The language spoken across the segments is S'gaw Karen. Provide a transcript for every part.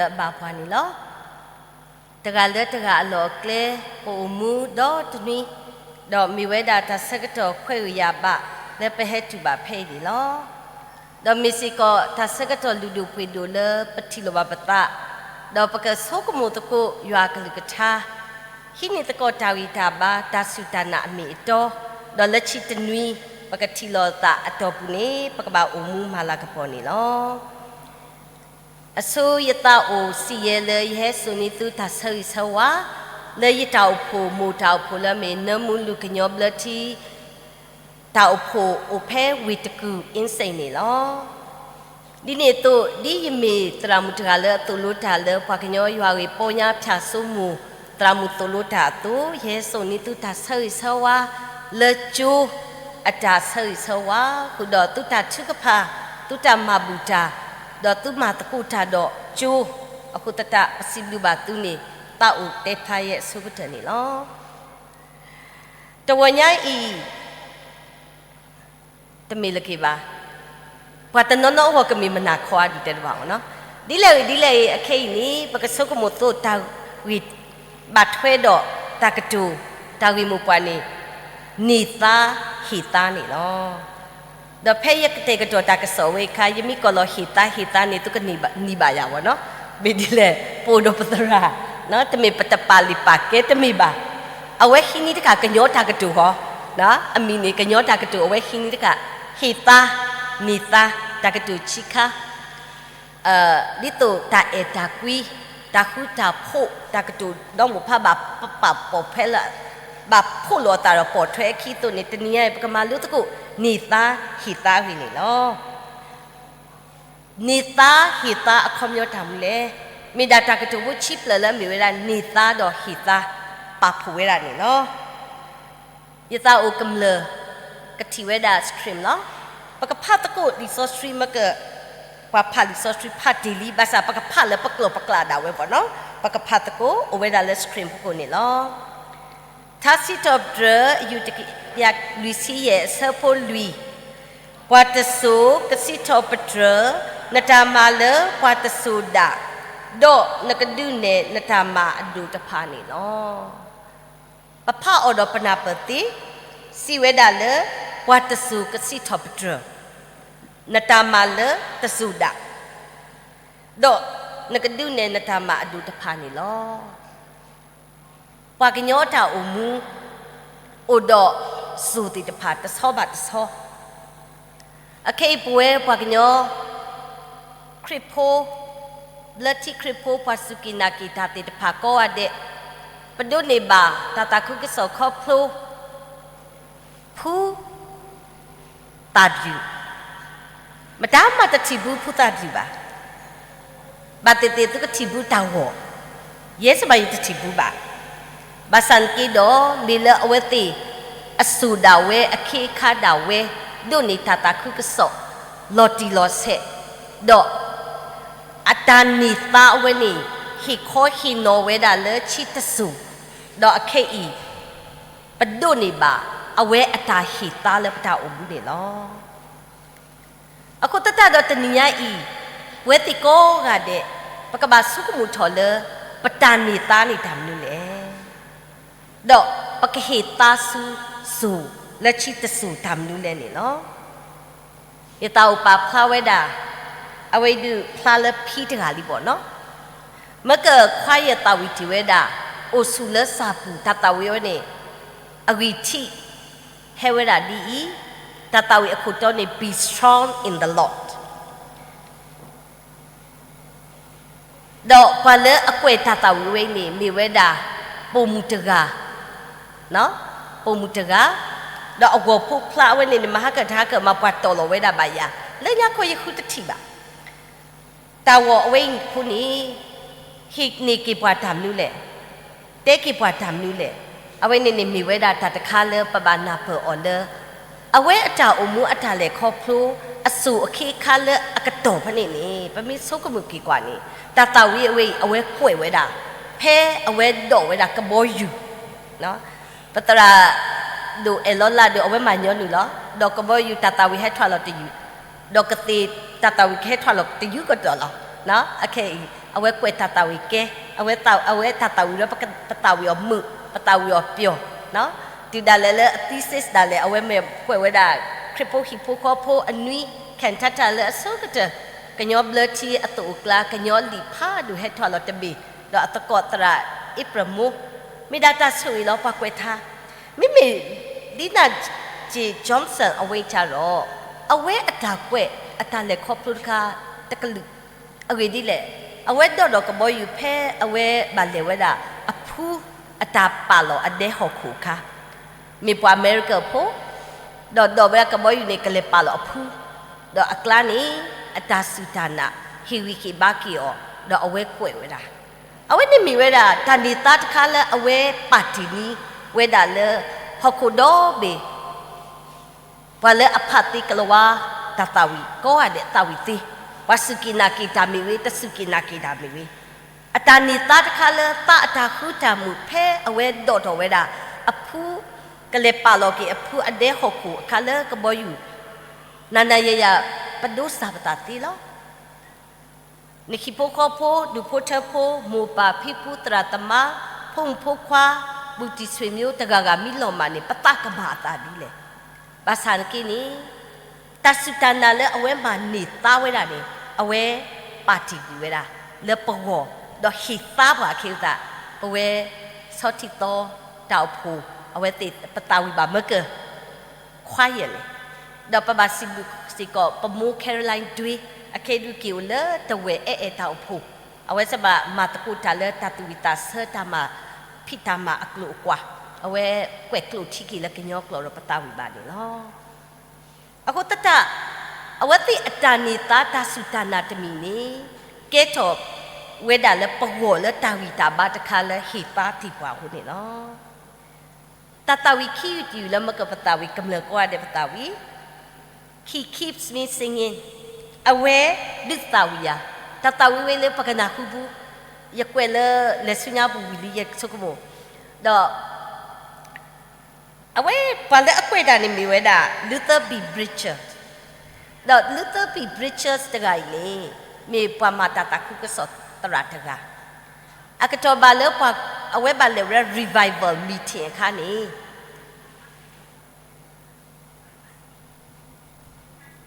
လၢအဘၣ်ပှၤန့ၣ်လီၤ. တဂၤလၢတဂၤအလီၢ်အကျဲ ပအိၣ်မူဒီတနွံ, ဒီးမ့ၢ်ဝဲဒၣ်တၢ်ဆၢကတီၢ်ခွဲးဂ့ၤယာ်ဘးလၢပဟဲတူၢ်ဘၣ်ဖဲအံၤန့ၣ်လီၤ. ဒီးမ့ၢ်စ့ၢ်ကီးတၢ်ဆၢကတီၢ်လုၢ်ဒိၣ်ပှ့ၤဒိၣ်လၢပထံၣ်လိာ်ဘၣ်ပသး, ဒီးပကဆိကမိၣ်သကိးယွၤအကလုၢ်ကထါ, ဟံးန့ၢ်သကိးတၢ်ဂံၢ်တၢ်ဘါ တၢ်စူၢ်တၢ်နာ်အမ့ၢ်အတီ, ဒီးလၢခံတနွံ ပကထံၣ်လိာ်သးအတီၢ်ပူၤန့ၣ် ပကဘၣ်အိၣ်မူမၤလၤကပီၤန့ၣ်လီၤ. အဆိယသးအိၣ်စံးယဲလၢယဟဲစိာ်န့ၢ်သုတၢ်ဆၢဂ့ၤဆၢဝါ လၢယတၢ်အိၣ်ဖှိၣ် မိၢ်တၢ်အိၣ်ဖှိၣ်လၢအမ့ၢ် နၢမူလူၢ်ကညီဘျၢထံ တၢ်အိၣ်ဖှိၣ်အိၣ်ဖဲဝ့ၢ်တကူၣ် အင်းစိန် န့ၣ်လီၤ. ဒ်န့ၣ်အသိး ဒ်ယမ့ၢ်သရၣ်မုၣ်တဂၤလၢအသိၣ်လိတၢ်လၢပှၤကညီယွၤဂ့ၢ်ပီညါဖၠၣ်စိမိၤ သရၣ်မုၣ်သိၣ်လိတၢ်အသိး, ယဟဲစိာ်န့ၢ်သုတၢ်ဆၢဂ့ၤဆၢဝါ လၢကၠိအတၢ်ဆၢဂ့ၤဆၢဝါ ဃုာ်ဒီးသုတၢ်ထုကဖၣ်, သုတၢ်မၤဘူၣ်တၢ်, ဒီးသုမၤသကိးတၢ်ဒီးကၠိ, အဃိသတး ပစံးဘျုးဘၣ်သုန့ၣ် သးအိၣ်တဲဖျါယဲအဆိကတၢၢ်န့ၣ်လီၤ. တဝီညါအံၤ တမ့ၢ်လၢက့ၤဘၣ်, ပှၤတနီၤနီၤအဂီၢ်ကမ့ၢ်မုၢ်နၤခီအဒူၣ်တဲတဘၣ်မ့ၢ်နီၤ, ဒ်လဲၣ်ဂ့ၤဒ်လဲၣ်ဂ့ၤ အခဲအံၤန့ၣ် ပကဆိကမိၣ်သကိးတၢ်ဂ့ၢ် ဘၣ်ထွဲဒီးတၢ်ကတိၤ တၢ်ဂ့ၢ်မိၢ်ပှၢ်န့ၣ် န့ၢ်သါဟ့ၣ်သါန့ၣ်လီၤ. ဒီးဖဲယကတဲာ်ကတီၤတၢ်ကစီၣ်ဝဲအခါ ယမ့ၢ်ကိးလီၤဟ့ၣ်သါဟ့ၣ်သါန့ၣ် သုကနံၤဘၣ်ယၤဝဲနီၤ, မ့ၢ်ဒ်လဲၣ် ပအိၣ်ဒီးပသရၣ်, တမ့ၢ်ပတပာ်လုၢ်ပာ်ကဲတမ့ၢ်ဘၣ်, အဝဲဟံးန့ၢ်တခါကညီတၢ်ကတိၤဟီ, အမံၤန့ၣ် ကညီတၢ်ကတိၤ အဝဲဟံးန့ၢ်တခါ ဟ့ၣ်သါ, န့ၢ်သါ, တၢ်ကတိၤဆံးခါ ဒ်သိးတၢ်အဲၣ်တၢ်ကွံ, တၢ်ဃူတၢ်ဖိး, တၢ်ကတိၤဒီမိၢ်ဖးဘၣ်ပာ်ပိာ်ဖဲလၢ ဘၣ်ဖှိၣ်လိာ်အသးဒီးပိာ်ထွဲအခံအသိးန့ၣ် တနံၤညါအံၤ ပကမၤလိသကိး န့ၢ်သါဟ့ၣ်သါအဂ့ၢ်န့ၣ်လီၤ. န့ၢ်သါဟ့ၣ်သါအခီပညီတၢ်မနုၤလဲၣ်. မ့ၢ်ဒၣ်တၢ်ကတိၤဖိဆံဖျၢၣ်လၢအမ့ၢ်ဝဲဒၣ် န့ၢ်သါဒီးဟ့ၣ်သါ ပာ်ဖှိၣ်ဝဲဒၣ်န့ၣ်လီၤ. ယသးအိၣ်ကမျၢၢ် ကထံၣ်ဝဲဒၣ် screen လီၤ. ပကဖးသကိးလံာ်စီဆှံမ့ၢ်က ပှၤဖးလံာ်စီဆှံဖးတ့ၢ်လံ ဘၣ်ဆၣ်ပကဖးလၢပကျိာ်ပကျါဒၣ်ဝဲပှၤနီၤ, ပကဖးသကိးအိၣ်ဝဲဒၣ်လၢ screen ဖီခိၣ်န့ၣ်လီၤ. ထါစံးထီၣ်ပတြၢၤ ယူၢ်တကယၤလွံၢ်ဆံယဲၢ် အဆၢဖိလွံၢ်, ပှၤတစိၤကစံးထီၣ်ပတြၢၤ နတၢ်မၤလၢပှၤတစိၤဒၣ်, ဒီးနကဒုးနဲၣ်နတၢ်မၤအဒိၣ်တဖၣ်န့ၣ်လီၤ. ပဖးအီၤဒီးပနၢ်ပၢၢ်သ့, စံးဝဲဒၣ်လၢ ပှၤတစိၤကစံးထီၣ်ပတြၢၤ နတၢ်မၤလၢတစိၤဒၣ်, ဒီးနကဒုးနဲၣ်နတၢ်မၤအဒိၣ်တဖၣ်န့ၣ်လီၤ. ပှၤကညီအတၢ်အိၣ်မူ အိၣ်ဒီးစိၤသ့ၣ်တဖၣ်တဆီဘၣ်တဆီ, အခဲအံၤပဝဲပှၤကညီ ခရံာ်ဖိ လၢထံခရံာ်ဖိ ပှၤစူၢ်က့ၤနာ်က့ၤတၢ်သ့ၣ်တဖၣ်ကိးဂၤဒဲး ပဒိးန့ၢ်ဘၣ်တၢ်သးခုကစီၣ်ခီဖျိ ဖု သၣ်ဘျုး, မတၤမးတထံၣ်ဘၣ်ဖုသၣ်ဘျုးဘၣ်. ဘၣ်သ့ၣ်သ့ၣ်သုကထံၣ်ဘၣ်တၢ်ဂီၤ, ယဲစ့ၢ်ကီးယတထံၣ်ဘၣ်ဘၣ်. ဘၣ်ဆၣ်န့ၣ်က့ဒီး မ့ၢ်လၢအဝဲသ့ၣ်အစိၤဒၣ်ဝဲ အခ့အခါဒၣ်ဝဲ ဒိးန့ၢ်တၢ်သးခုကစီၣ် လီၤတံၢ်လီၤဆဲး, ဒီး အတၢ်န့ၢ်သါအဝဲန့ၣ် ဟ့ၣ်ခီဟ့ၣ်နီၤဝဲဒၣ်လၢခံတစိၤ, ဒီးအခဲအံၤ ပဒိးန့ၢ်ဘၣ် အဝဲအတၢ်ဟ့ၣ်သါလၢပတၢ်အိၣ်မူန့ၣ်လီၤ. အဃိသတးဒီးတနံၤညါအံၤ ပဝဲသ့ၣ်ကိးဂၤဒဲး ပကဘၣ်ဆိကမိၣ်ထီၣ်လၢ ပတၢ်န့ၢ်သါန့ၣ်တၢ်မနုၤလဲၣ်, ဒီးပကဟ့ၣ်သါဆူစိၤလၢခံတစိၤတၢ်မနုၤလဲၣ်န့ၣ်လီၤ. ယသးအိၣ်ပာ်ဖျါဝဲဒၣ် အဝဲအံၤဒုးဖျါလၢဖံတဂၤလံဘၣ်နီၤ, မ့ၢ်ကခွါယသးဝံၣ်တ့ၢ်ဝဲဒၣ် အိၣ်ဆူၣ်လၢစၢ်ပူၤ တၢ်သးဝံၣ်ဝဲန့ၣ် အဂံၢ်ထံး ဟဲဝဲဒၣ်ဒ်အံၤ, တၢ်သးဝံၣ်အခိၣ်တီန့ၣ် Be strong in the Lord. ဒီးပှၤလၢအကွဲးတၢ်သးဝံၣ်ဝဲအံၤန့ၣ် မ့ၢ်ဝဲဒၣ် ပိာ်မုၣ်တဂၤ, ပိာ်မုၣ်တဂၤ, ဒီးအဂီၤဖိဖျါအဝဲန့ၣ်န့ၣ် မဟါကတဟါကမၤပှၤတီၢ်လီၤဝဲဒၣ်ဘၣ်ယၤ, လၢညါခီယဃုတထံၣ်ဘၣ်. တၢ်ဂီၤအဝဲအံၤဖိန့ၣ် ဟ့ၣ်န့ၢ်က့ၤပှၤတၢ်မနုၤလဲၣ်, တဲက့ၤပှၤတၢ်မနုၤလဲၣ်, အဝဲန့ၣ်န့ၣ်မ့ၢ်ဝဲဒၣ်တၢ်တခါလၢပဘၣ်နၢ်ပၢၢ်အီၤလၢ အဝဲအတၢ်အိၣ်မူအတၢ်လဲၤခီဖျိ အစိၤအခ့အခါလၢအကတီၢ်ဖဲန့ၣ်န့ၣ် ပမ့ၢ်ဆိကမိၣ်က့ၤကွၢ်န့ၣ် တၢ်သးဝံၣ်အဝဲအံၤ အဝဲကွဲးဝဲဒၣ် ဖဲအဝဲဒိးဝဲဒၣ်ကဘီယူၤ ပသရၣ်ဒိၣ်အဲၣ်လီၤလၢ်ဒီး အဝဲမၤညီနုၢ်လီၤ. ဒီးကဘီယူၤတၢ်သးဝံၣ်ဟဲထွဲလီၤတယုၢ်, ဒီးကသ့ၣ်တၢ်သးဝံၣ်ကဟဲထွဲလီၤတယုၢ်ကတီၢ်လီၤ. အခဲအံၤ အဝဲကွဲးတၢ်သးဝံၣ်ကဲ, အဝဲ အဝဲတၢ်သးဝံၣ်ဒီး ပသးဝံၣ်အီၤမုာ်, ပသးဝံၣ်အီၤပျီၢ်, တုၤဒၣ်လဲာ်လၢအ thesis ဒၣ်လဲာ် အဝဲမ့ၢ်ကွဲးဝဲဒၣ် ခရံာ်ဖိဟံၣ်ဖိဃီဖိအနွံ ခံထါတၢ်လၢအဆိကတၢၢ်, ကညီဘျၢထံအသိးအကျါ ကညီလံာ်ဖးဒိၣ်ဟဲထီၣ်လီၤတဘ့ၣ်, ဒီးအသကိးသရၣ်အ့ဖြၢၣ်မိၢ်, မ့ၢ်ဒၣ်တၢ်ဆိၣ်ဂ့ၤလီၤ ပှၤကွဲးထါ, မ့မ့ၢ် Lina J Johnson အဝဲအံၤစ့ၢ်ဒီး အဝဲအတၢ်ကွဲး အတၢ်လဲၤခီဖျိတခါ တကလုာ်, အဂ့ၢ်ဒ်လဲၣ်, အဝဲဒိးဒီးကဘီယူၤဖဲအဝဲဘၣ်လဲၤဝဲဒၣ် အဖုအတၢ်ပာ်လီၤအဒဲဟီၣ်ခိၣ်အခါ, မ့ၢ်ပှၤအမဲရကၤဖိ, ဒီးဒိးဝဲဒၣ်ကဘီယူၤန့ၣ် ကလဲၤပာ်လီၤအဖု, ဒီးအကျါန့ၣ် အတၢ်စူၢ်တၢ်နာ် ဟ့ၣ်ဂံၢ်ဟ့ၣ်ဘါက့ၤအီၤ, ဒီးအဝဲကွဲးဝဲဒၣ်, အဝဲန့ၣ်မ့ၢ်ဝဲဒၣ် တၢ်န့ၢ်သါတခါလၢအဝဲပာ်တ့ၢ်န့ၢ်ဝဲဒၣ်လၢ ဟီၣ်ခိၣ်ဒီဘ့ၣ် ပှၤလၢအဖးသ့ကလၤဝါ တၢ်သးဝံၣ် ကိးဂၤဒဲးသးဝံၣ်သ့, ပှၤစူၢ်က့ၤနာ်က့ၤတၢ်မ့ၢ်ဂ့ၤ တစူၢ်က့ၤနာ်က့ၤတၢ်မ့ၢ်ဂ့ၤ, အတၢ်န့ၢ်သါတခါလၢသးအတၢ်ဃူတၢ်မုာ် ဖဲအဝဲဒိးထီၣ်ဝဲဒၣ် အဖု ကလဲၤပာ်လီၤက့ၤအဖုအဒဲဟီၣ်ခိၣ်အခါလၢကဘီယူၤ နၤနၤယၤယၤ ပဒိးစၢ်ပသးသ့လီၤ. နဟံၣ်ဖိဃီဖိ ဒူၣ်ဖိထၢဖိ မိၢ်ပၢ်ဖံဖု သရၣ်သမါ ဖိမုၣ်ဖိခွါ ဘူးတံၢ်ဆွေမျိုး တဂၤဂၤမ့ၢ်လီၤမၢ်န့ၣ် ပသးကမၤအသးဒ်လဲၣ်. ဘၣ်ဆၣ်နက့န့ၣ် တၢ်စူၢ်တၢ်နာ်လၢအဝဲမၤန့ၢ်သါဝဲဒၣ်န့ၣ် အဝဲပာ်တ့ၢ်ကွံာ်ဝဲဒၣ် လၢပဂီၢ် ဒီးဟ့ၣ်သါပှၤအခ့အသး ပဝဲဆီထံသီတၢ်အိၣ်ဖှိၣ် အဝဲသ့ၣ်ပသးဝံၣ်ဘၣ်မၢကၢၢ် choir န့ၣ်, ဒီးပဘၣ်စံးဘျုးစ့ၢ်ကီး ပမိၢ် Caroline Dwyer အခဲဒုးက့ၤအိၣ်လၢတဝဲၢ်အဲၣ်အဲၣ်တၢ်အိၣ်ဖှိၣ်, အဝဲစ့ၢ်ဘၣ်မၤသကိးတၢ်လၢတၢ်သူၣ်ဝံၣ်သးဆၢ တၢ်မၤဖံးတၢ်မၤအကျိၤအကွာ်, အဝဲကွဲးကျိာ်ထံက့ၤလၢကညီကျိာ်ဒီးပသးဝံၣ်ဘၣ်န့ၣ်လီၤ. အဃိသတး အဝဲသ့ၣ်အတၢ်န့ၢ်သါတၢ်စူၢ်တၢ်နာ်တမံၤန့ၣ် ကဲထီၣ်ဝဲဒၣ်လၢပဂီၢ်လၢတၢ်ဂံၢ်တၢ်ဘါတခါလၢဟ့ၣ်သါတ့ၢ်ပှၤအဃိန့ၣ်လီၤ. တၢ်သးဝံၣ်ခံယုၢ်တယုၢ်လၢမၢကၢၢ်ပသးဝံၣ် ကမျၢၢ်ကိးဂၤဒဲးပသးဝံၣ်, He keeps me singing, အဝဲဒုးသးဝံၣ်ယၤ, တၢ်သးဝံၣ်ဝဲလၢပကနၢ်ဟူပူၤ, ယကွဲးလၢလဲၤဆူညါပူၤဝံၤလံယဆိကမိၣ်, ဒီး အဝဲပှၤလၢအကွဲးတၢ်န့ၣ်မ့ၢ်ဝဲဒၣ် Luther B Bridges, ဒီး Luther B Bridges တဂၤအံၤန့ၣ် မ့ၢ်ပှၤမၤတၢ်သးခုကစီၣ်သရၣ်တဂၤ, အကတီၢ်ဘၣ်လၢပှၤ အဝဲဘၣ်လဲၤဝဲဒၣ် revival meeting အခါန့ၣ်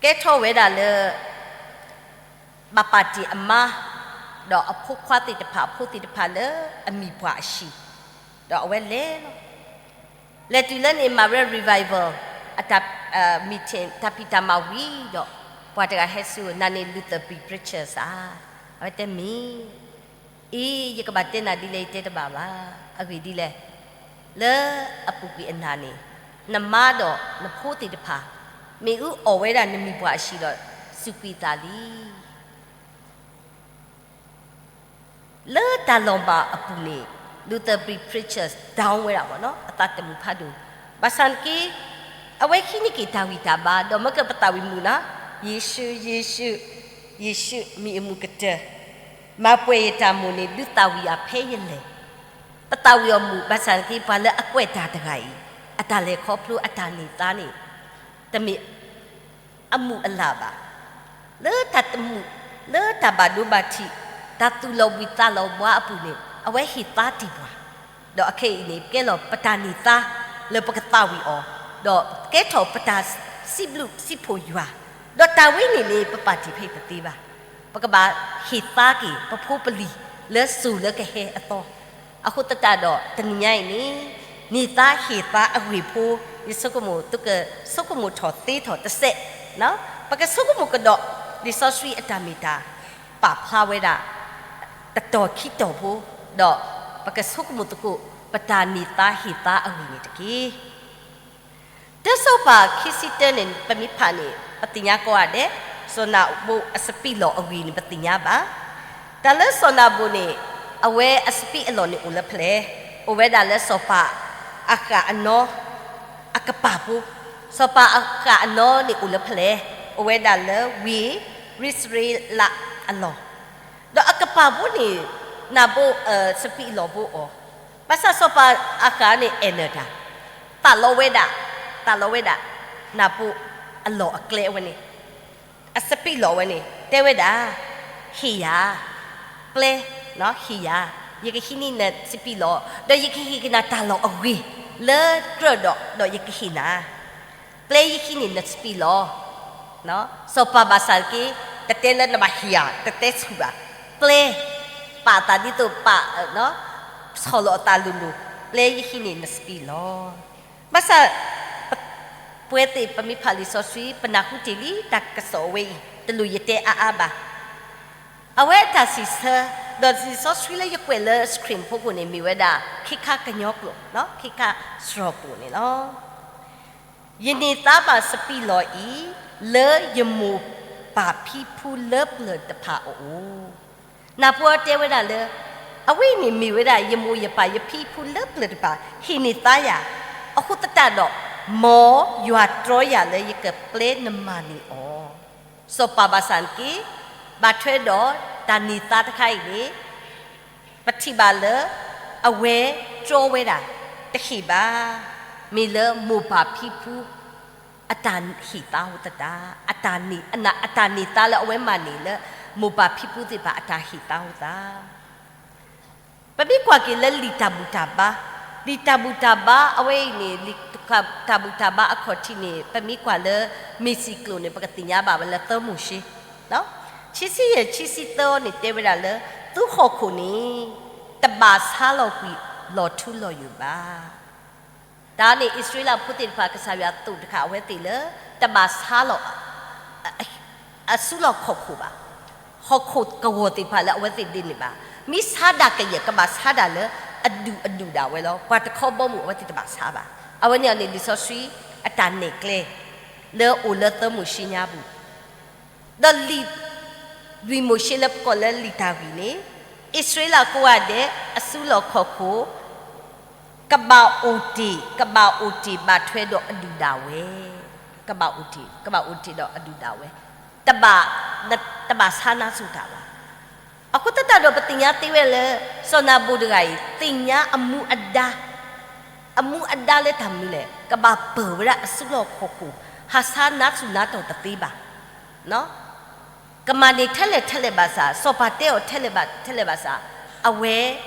ကဲထီၣ်ဝဲဒၣ်လၢ ဘၣ်ပာ်တ့ၢ်အမါ ဒီးအဖိခွါသ့ၣ်တဖၣ် အဖိသ့ၣ်တဖၣ်လၢအမံၤပှၢ်အဟံၣ်, ဒီးအဝဲလဲၤလီၤ. လဲၤတုၤလၢန့ၣ် မၤဝဲ revival အတၢ် meeting တၢ်ဖံးတၢ်မၤဝံၤဒီး ပှၤတဂၤဟဲဆူ နၤန့ၣ် Luther B Bridges ဧါ, အဝဲတဲမ့ၢ် အံၤ ယကဘၣ်တဲနၤဒ်လဲၣ် ယတဲတဘၣ်ဘၣ်. အဂ့ၢ်ဒ်လဲၣ်, လၢအပူၤကွံာ်အနၤန့ၣ် နမါဒီးနဖိသ့ၣ်တဖၣ် မ့ၣ်အူအီၣ်ဝဲဒၣ်နမံၤပှၢ်အဟံၣ်ဒီး စူးကွံာ်သးလံ. လၢတၢ်လီၤမၢ်အပူၤန့ၣ် Luther B Bridges down ဝဲဒၣ်ဘၣ်နီၤ, အသးတမုာ်ဖးဒိၣ်. ဘၣ်ဆၣ်နက့ အဝဲဟံးန့ၢ်က့ၤတၢ်ဂံၢ်တၢ်ဘါ ဒီးမၢကၢၢ်ပသးဝံၣ်မုာ်နီၤ, ယ့ၣ်ၡူး ယ့ၣ်ၡူး ယ့ၣ်ၡူး မံၤအမုာ်ကတၢၢ် မၤပှဲၤယတၢ်မိၣ်န့ၣ် ဒုးသးဝံၣ်ယၤဖဲယလဲၤ. ပသးဝံၣ်အီၤမုာ် ဘၣ်ဆၣ်နက့ ပှၤလၢအကွဲးတၢ်တဂၤအံၤ အတၢ်လဲၤခီဖျိအတၢ်န့ၢ်သါန့ၣ် တမ့ၢ် အမုာ်အလၢ်ဘၣ်. လၢတၢ်တမုာ် လၢတၢ်ဘၣ်ဒိဘၣ်ထံး တၢ်သူၣ်လီၤဘှံးသးလီၤဘှါအပူၤန့ၣ် အဝဲဟ့ၣ်သါတ့ၢ်ပှၤ, ဒီးအခဲအံၤန့ၣ် ကဲလီၤပတၢ်န့ၢ်သါလၢပကသးဝံၣ်အီၤ, ဒီးကဲထီၣ်ပတၢ်စံးဘျုးစံးဖှိၣ်ယွၤ, ဒီးတၢ်ဝဲန့ၣ်န့ၣ် ပပာ်တ့ၢ်ဖဲအံၤတသ့ဘၣ်. ပကဘၣ်ဟ့ၣ်သါက့ၤပဖိပလံၤလၢစိၤလၢကဟဲအသီ အဃိသတးဒီး တနံၤညါအံၤန့ၣ် န့ၢ်သါဟ့ၣ်သါအဂ့ၢ်ဖိ ယဆိကမိၣ်သုကဆိကမိၣ်ထီၣ်သ့ထီၣ်တစဲး, ပကဆိကမိၣ်ကဒီး လံာ်စီဆှံအတၢ်မ့ၢ်တၢ်ပာ်ဖျါဝဲဒၣ် တတီၤခံတီၤဖိ, ဒီးပကဆိကမိၣ်သကိး ပတၢ်န့ၢ်သါဟ့ၣ်သါအဂ့ၢ်န့ၣ်တက့ၢ်. တၢ်စီၤပၤခံဆံတၢန့ၣ် ပမ့ၢ်ဖးန့ၣ် ပသ့ၣ်ညါကိးဂၤဒဲး, စီၤနၤဘိအစပံးလီၢ်အဂ့ၢ်န့ၣ် ပသ့ၣ်ညါဘၣ်. တၢ်လၢစီၤနၤဘိန့ၣ် အဝဲအစပံးအလီၢ်န့ၣ်အိၣ်လၢဖဲလဲၣ်, အိၣ်ဝဲဒၣ်လၢစီၤပၤအဃၣ်အနီအကပၤဖိ, စီၤပၤအဃၣ်အနီန့ၣ်အိၣ်လၢဖဲလဲၣ်, အိၣ်ဝဲဒၣ်လၢဝ့ၢ်ရံၣ်စရ့လးအလီၢ်, ဒီးအကပၤဖိန့ၣ် နၤဘိ စပံးအလီၢ်ဖိအီၤ, ဘၣ်ဆၣ်စီၤပၤအဃၣ်န့ၣ်အဲၣ်နၢၤတၢ်, သးလီဝဲဒၣ်, သးလီဝဲဒၣ် နၤဘိအလီၢ်အကျဲအဝဲန့ၣ်, အစပံးလီၢ်ဝဲန့ၣ် တဲဝဲဒၣ်, ဟ့ၣ်ယၤ, ပျဲ, ဟ့ၣ်ယၤ, ယကဟံးန့ၢ်နစပံးလီၢ်, ဒီးယကဟ့ၣ်က့ၤနၤတၢ်လီၢ်အဂ့ၤလၢကြၢးဒီး, ဒီးယကဟ့ၣ်နၤ, ပျဲယဟံးန့ၢ်နစပံးလီၢ်, စီၤပၤဘၣ်ဆၣ်က့, တတဲလၢနဘၣ်ဟ့ၣ်ယၤ, တတဲဆူၣ်ဘၣ်, ပျဲ, ပာ်အသးဒ်သိးပာ်, ဆီၣ်လီၤအသးလိၤလိၤ, ပျဲယဟံးန့ၢ်နစပံးလီၢ်. ဘၣ်ဆၣ် ပဝဲသ့ၣ်ပမ့ၢ်ဖးလံာ်စီဆှံ ပနၢ်ဟူတ့ၢ်လံတၢ်ကစီၣ်အဝဲအံၤ တလိၣ်ယတဲအါအါဘၣ်. အဝဲအတၢ်စံးဆၢ, ဒီးလံာ်စီဆှံလၢယကွဲးလၢ screen ဖိကိၣ်န့ၣ် မ့ၢ်ဝဲဒၣ် ခ့ခါကညီကျိာ်, ခ့ခါစရီကျိာ်န့ၣ်လီၤ. ယန့ၢ်သါဘၣ်စပံးလီၢ်အံၤ လၢယမိၢ်ပၢ်ဖံဖုလၢပျၢၤတဖၣ်အအိၣ်. နၢ်ပၢၢ်တဲဝဲဒၣ်လၢ အဝဲအံၤန့ၣ်မ့ၢ်ဝဲဒၣ် ယမိၢ်ယပၢ်ယဖံဖုလၢပျၢၤတဖၣ် ဟ့ၣ်န့ၢ်သါယၤ, အဃိသတးဒီး မ်ယွၤတြီယၤလၢယကပျဲနမၤန့ၢ်အီၤ. စီၤပၤဘၣ်ဆၣ်နက့, ဘၣ်ထွဲဒီးတၢ်န့ၢ်သါတခါအံၤန့ၣ် ပထံၣ်ဘၣ်လၢ အဝဲတြီဝဲဒၣ် တဟ့ၣ်ဘၣ်, မ့ၢ်လၢမိၢ်ပၢ်ဖံဖု အတၢ်ဟ့ၣ်သါအိၣ်သတး, အတၢ်န့ၢ်သါလၢအဝဲမၤန့ၢ်လၢ မိၢ်ပၢ်ဖံဖုသ့ၣ်တဖၣ်အတၢ်ဟ့ၣ်သါအိၣ်သတး. ပမ့ၢ်ကွၢ်က့ၤလၢလံာ်တၢ်ဘူၣ်တၢ်ဘါ, လံာ်တၢ်ဘူၣ်တၢ်ဘါအဝဲအံၤန့ၣ် လံာ်တၢ်ဘူၣ်တၢ်ဘါအခီၣ်ထံးန့ၣ် ပမ့ၢ်ကွၢ်လၢ မ့ၢ်စံၣ်ကျိာ်န့ၣ် ပကသ့ၣ်ညါဘၣ်ဝဲလၢသၢမိၤၡ့ ခံဆံယဲၢ် ခံဆံသၢန့ၣ်တဲဝဲဒၣ်လၢ သုဟီၣ်ခိၣ်န့ၣ် တဘၣ်ဆါလီၤကွံာ်လီၤထူလီၤယိာ်ဘၣ်. တၢ်န့ၣ်အံၣ်စရ့လးဖိသ့ၣ်တဖၣ် ကစၢ်ယွၤသိၣ်တဃာ်အဝဲသ့ၣ်လၢ တဘၣ်ဆါလီၤ အစုလီၢ်ခီၣ်ခိၣ်ဘၣ်, ဟီၣ်ခိၣ်ကဝီၤသ့ၣ်တဖၣ်လၢအဝဲသ့ၣ်ဒ်န့ၣ်ဘၣ်. မ့ၢ်ဆါဒၣ်ကယဲၢ် ကဘၣ်ဆါဒၣ်လၢအဒုၣ်အဒုၣ်ဒၣ်ဝဲလီၤ. ပှၤတခီဘီမုၢ်အဝဲသ့ၣ်တဘၣ်ဆါဘၣ်. အဝဲန့ၣ်န့ၣ်လံာ်စီဆှံအတၢ်နဲၣ်ကျဲ လၢအိၣ်လၢသၢမိၤၡ့ညါပူၤ ဒီးလံာ် လွံၢ်မိၤၡ့လၢပကိးလၢလံာ်တၢ်ဂ့ၢ်န့ၣ်, အံၣ်စရ့လးကိးဂၤဒဲး အစုလီၢ်ခီၣ်ခိၣ် ကဘၣ်အိၣ်တ့ၢ်, ကဘၣ်အိၣ်တ့ၢ်ဘၣ်ထွဲဒီးအဒုၣ်ဒၣ်ဝဲ, ကဘၣ်အိၣ်တ့ၢ်, ကဘၣ်အိၣ်တ့ၢ်ဒီးအဒုၣ်ဒၣ်ဝဲ, တဘၣ်, တဘၣ်ဆါနါစူၢ်တၢ်ဘၣ်. အဃိသတးဒီးပသ့ၣ်ညါသ့ဝဲလၢ စီၤနၤဘူၣ်တဂၤအံၤ သ့ၣ်ညါအမူအဒါ, အမူအဒါလၢတၢ်မနုၤလဲၣ်, ကဘၣ်ပၢၢ်ဝဲဒၣ်အစုလီၢ်ခီၣ်ခိၣ်, ဟးဆါနါစူၢ်နါတီၢ်တသ့ဘၣ် ကမၤန့ၢ်ထဲလဲၣ်ထဲလဲၣ်ဘၣ်ဆၣ်, စီၤပၤတဲအီၤထဲလဲၣ်ဘၣ်ထဲလဲၣ်ဘၣ်ဆၣ်, အဝဲ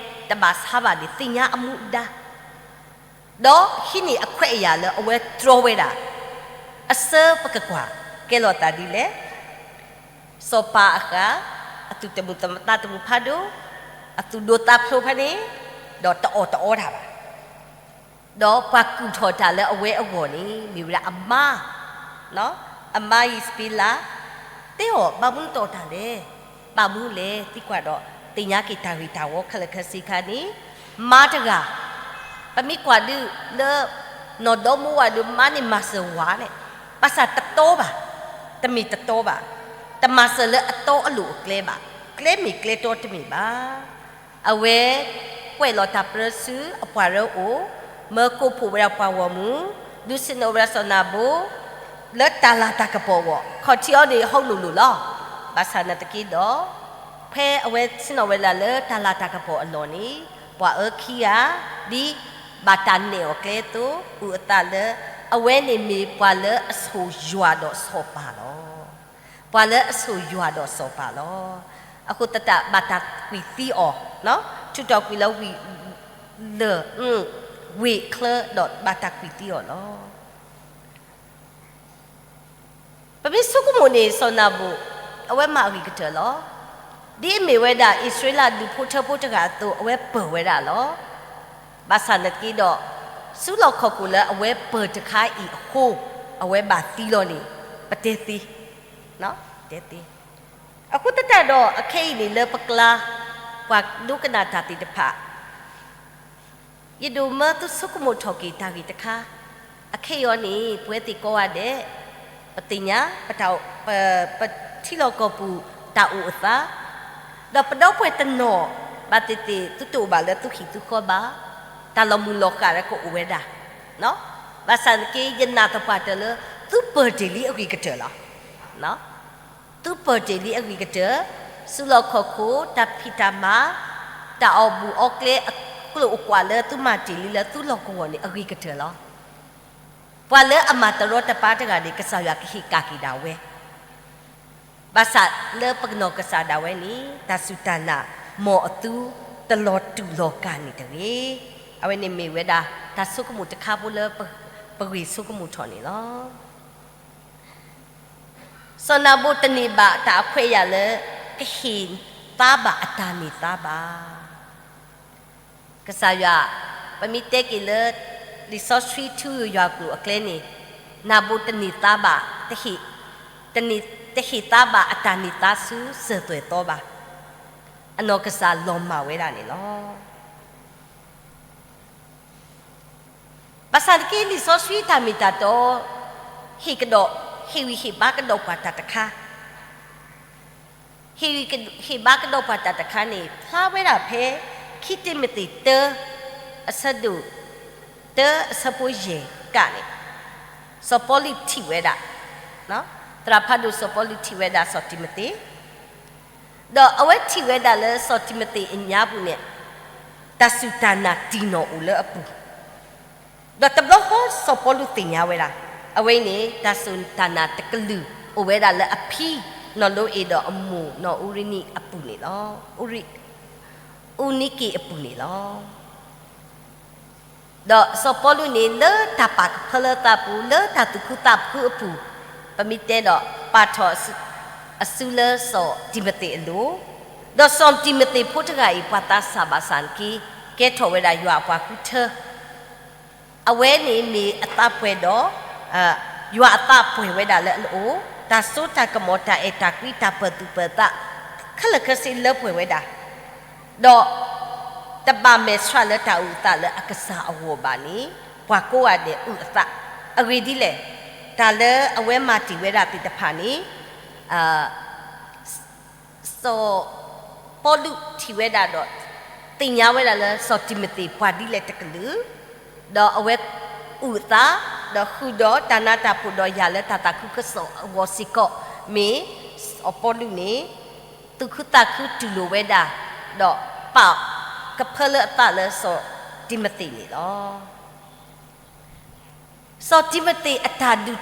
တဘၣ်ဆါဘၣ်န့ၣ် သ့ၣ်ညါအမူအဒါ, ဒီးဟံးန့ၢ်အခွဲးအယာ်လၢအဝဲတြီဝဲဒၣ်, အဆၢပကကွၢ်, ကဲလီၤသးဒ်လဲၣ်, စီၤပၤအဃၣ်, အသူၣ်တမုာ်သးတမုာ်ဖးဒိၣ်, အသူၣ်ဒိၣ်သးဖျိးဖဲန့ၣ်, ဒီးတအီၣ်တအီတၢ်ဘၣ် ဒီးပှၤကူၣ်ထီၣ်တၢ်လၢအဝဲအဂီၢ်န့ၣ် မ့ၢ်ဝဲဒၣ်အမါ, အမါအံၤစပံးလး, တဲအီၤ ဘၣ်မနုၤတအီၣ်တၢ်လဲၣ်, ဘၣ်မနုၤလဲၣ် သံကွၢ်ဒီး သ့ၣ်ညါက့ၤတၢ်ဂ့ၢ်တၢ်ဝီခဲလၢာ်ခဲဆ့ခါန့ၣ်, မါတဂၤ, ပမ့ၢ်ကွၢ်ဒုးလၢ နီၢ်ဒီမါဝၤဒုး မါန့ၣ်မၤစၢၤဝၤန့ၣ်, ဘၣ်ဆၣ်တတီဘၣ်, တမ့ၢ်တတီဘၣ်, တမၤစၢၤလၢအတီအလိၤအကျဲဘၣ်, ကျဲမ့ၢ်ကျဲတီတမ့ၢ်ဘၣ်. အဝဲကွဲးလီၤတၢ်ပြၢဆူအပှၤရၢအိၣ်, မၢကိးဖှိၣ်ဝဲဒၣ်ပှၤဂီၢ်မုၢ်, ဒုးဆ့ၣ်နီၤဝဲဒၣ်စီၤနၤဘူၣ်, လၢတၢ်လၤတၢ်ကပီၤအဂီၢ်, ခီၣ်ထံးအီၤန့ၣ် ဟီၣ်လိၤလိၤလီၤ. ဘၣ်ဆၣ်နာ်သက့ဒီး, ဖဲအဝဲဆ့ၣ်နီၤဝဲဒၣ်လၢတၢ်လၤတၢ်ကပီၤအလီၢ်န့ၣ်, ပှၤအၢခံဂၤ, ဒ်ဘၣ်တၢ်နဲၣ်အီၤကျဲအသိး, အုၣ်အသးလၢ အဝဲန့ၣ်မ့ၢ်ပှၤလၢအဆိၣ်ယွၤဒီးစီၤပၤလီၤ. ပှၤလၢအဆိၣ်ယွၤဒီးစီၤပၤလီၤ. အဃိသတးဘၣ်တၢ်ကွံာ်သံအီၤ, ထုးထီၣ်ကွံာ်လၢဝ့ၢ်လၢၢ်, ဝ့ၢ်ချၢဒီးဘၣ်တၢ်ကွံာ်သံအီၤလီၤ. ပမ့ၢ်ဆိကမိၣ်န့ၣ် စီၤနၤဘူၣ်, အဝဲမၤအဂ့ၤကတၢၢ်လီၤ. ဒ်အမ့ၢ်ဝဲဒၣ်အံၣ်စရ့လးဒူၣ်ဖိထၢဖိတဂၤအသိး အဝဲပၢၢ်ဝဲဒၣ်လီၤ. ဘၣ်ဆၣ်နာ်သက့ဒီး, စုလီၢ်ခီၣ်ခိၣ်လၢအဝဲပၢၢ်တခါအံၤအဃိ, အဝဲဘၣ်သံလီၤန့ၣ်, ပတဲသ့, တဲသ့. အဃိသတးဒီးအခဲအံၤန့ၣ်လၢပကျါ, ပှၤဒိကနၣ်တၢ်သ့ၣ်တဖၣ် ယဒိးမၢသုဆိကမိၣ်ထီၣ်က့ၤတၢ်ဂ့ၢ်တခါ, အခဲအံၤအီၤန့ၣ် ပဝဲသ့ၣ်ကိးဂၤဒဲး, ပသ့ၣ်ညါ, ပ, ပထံလီၢ်ကီၢ်ပူၤတၢ်အိၣ်အသး, ဒီးပဒီပုၢ်ဝဲၢ်တနီၤ, ဘၣ်သ့ၣ်သ့ၣ်သုတအိၣ်ဘၣ်လၢသုဟံၣ်သုဃီဘၣ်, တၢ်လီၤမုၢ်လီၤဃၣ်ကအိၣ်ဝဲဒၣ်, ဘၣ်ဆၣ်နာ်သက့ ယနာ်သပှၢ်တၢၢ်လၢ သုပၢၢ်တ့ၢ်လံအဂ့ၤကတၢၢ်လီၤ. သုပၢၢ်တ့ၢ်လံအဂ့ၤကတၢၢ်, စုလီၢ်ခီၣ်ခိၣ်, တၢ်ဖံးတၢ်မၤ, တၢ်အီၣ်ဘူၣ်အီကျဲအကျိၤအကွာ်လၢသုလီၢ်ကဝီၤန့ၣ် အဂ့ၤကတၢၢ်လီၤ. ပှၤလၢအမၤတရီတပါတဂၤန့ၣ် ကစၢ်ယွၤကဟ့ၣ်ကၣ်က့ၤဒၣ်ဝဲ, ဘၣ်ဆၣ်လၢပနီၢ်ကစၢ်ဒၣ်ဝဲန့ၣ် တၢ်စူၢ်တၢ်နာ်, မ်အသုတလီၤတူာ်လီၤကာ်န့ၣ်တဂ့ၤ. အဝဲန့ၣ်မ့ၢ်ဝဲဒၣ် တၢ်ဆိကမိၣ်တခါဖိလၢ ပဂ့ၢ်ဆိကမိၣ်ထီၣ်န့ၣ်လီၤ. စီၤနၤဘူၤတန့ၢ်ဘၣ်တၢ်အခွဲးအယာ်လၢ ကဟ့ၣ်သါဘၣ်အတၢ်န့ၢ်သါဘၣ်. ကစၢ်ယွၤ, ပမ့ၢ်တဲက့ၤလၢ လံာ်စီဆှံထူယွၤကျိာ်အကျဲန့ၣ်, နၤဘူၤတန့ၢ်သါဘၣ်, တဟ့ၣ်, တန့ၢ်, တဟ့ၣ်သါဘၣ်အတၢ်န့ၢ်သါဆူစၢၤသွဲၣ်သီဘၣ်. အနီၢ်ကစၢ်လီၤမၢ်ဝဲဒၣ်န့ၣ်လီၤ. ဘၣ်ဆၣ်သနာ်က့ လံာ်စီဆှံတၢ်မ့ၢ်တၢ်တီ ဟ့ၣ်ကဒီး, ဟ့ၣ်ဂံၢ်ဟ့ၣ်ဘါကဒီးပှၤတၢ်တခါ, ဟ့ၣ်ဂံၢ်ဟ့ၣ်ဘါကဒီးပှၤတၢ်တခါန့ၣ် ဖျါဝဲဒၣ်ဖဲ ခံတံၤမသ့း တၢ, အဆၢဒိၣ် တၢ အဆၢဖိယဲၢ်ကးန့ၣ်, စီၤပီလူးထံၣ်ဝဲဒၣ်, သရၣ်ဖးဒိၣ်စီၤပီလူးထံၣ်ဝဲဒၣ်စီၤတံၤမသ့း, ဒီးအဝဲထံၣ်ဝဲဒၣ်လၢစီၤတံၤမသ့းအညါပူၤန့ၣ် တၢ်စူၢ်တၢ်နာ်တံၢ်နီၢ်အိၣ်လၢအပူၤ, ဒီးတဘျီဃီစီၤပီလူးသ့ၣ်ညါဝဲဒၣ်, အဝဲအံၤန့ၣ် တၢ်စူၢ်တၢ်နာ်တကလုာ်အိၣ်ဝဲဒၣ်လၢအဖံနီၢ်လိအ့ၣ်ဒီးအမိၢ်နီၢ်အူရံနံအပူၤန့ၣ်လီၤ, အူရံ, အူနံက့ၣ်အပူၤန့ၣ်လီၤ. ဒီးစီၤပီလူးန့ၣ် လၢတၢ်ပာ်ကဖၢလၢအသးပူၤ လၢတၢ်သူၣ်ခုသးခုအပူၤ, ပမ့ၢ်တဲဒီး ပာ်ထီၣ်အစုလၢစီၤတံၤမသ့းအလိၤ, ဒီးစီၤတံၤမသ့းဖိတဂၤအံၤ ပှၤသးစၢ်ဘၣ်ဆၣ်သနာ်က့ ကဲထီၣ်ဝဲဒၣ်ယွၤအပှၤဃုထၢ အဝဲန့ၣ်မ့ၢ်အသးပှဲၤဒီး ယွၤအသးပှဲၤဝဲဒၣ်လၢအအိၣ်, တၢ်စိတၢ်ကမီၤ တၢ်အဲၣ်တၢ်ကွံ တၢ်ပၢၢ်သူၣ်ပၢၢ်သး ခဲလၢာ်ခဲဆ့လၢပှဲၤဝဲဒၣ်, ဒီး တဘၣ်မဲာ်ဆှးလၢတၢ်အုၣ်အသးလၢအကစၢ်အဂီၢ်ဘၣ်န့ၣ် ပှၤကိးဂၤဒဲးအုၣ်အသး, အဂ့ၢ်ဒ်လဲၣ်, တၢ်လၢအဝဲမၤတ့ၢ်ဝဲဒၣ်သ့ၣ်တဖၣ်န့ၣ် စီၤပီလူးထံၣ်ဝဲဒၣ်ဒီး သ့ၣ်ညါဝဲဒၣ်လၢစီၤတံၤမသ့းပှၤဒ်လဲၣ်တကလုာ်, ဒီးအဝဲအုၣ်အသး, ဒီးဃုာ်ဒီးတၢ်နးတၢ်ဖှီၣ်ဒီးယၤလၢတၢ်သးခုကစီၣ်အဂီၢ်စ့ၢ်ကီး, မ့ၢ်စီၤပီလူးန့ၣ် သူၣ်ခုသးခုတူၢ်လိာ်ဝဲဒၣ်, ဒီးပာ်ကဖၢလၢအသးလၢစီၤတံၤမသ့းန့ၣ်လီၤ. စီၤတံၤမသ့းအတၢ်ဒိၣ်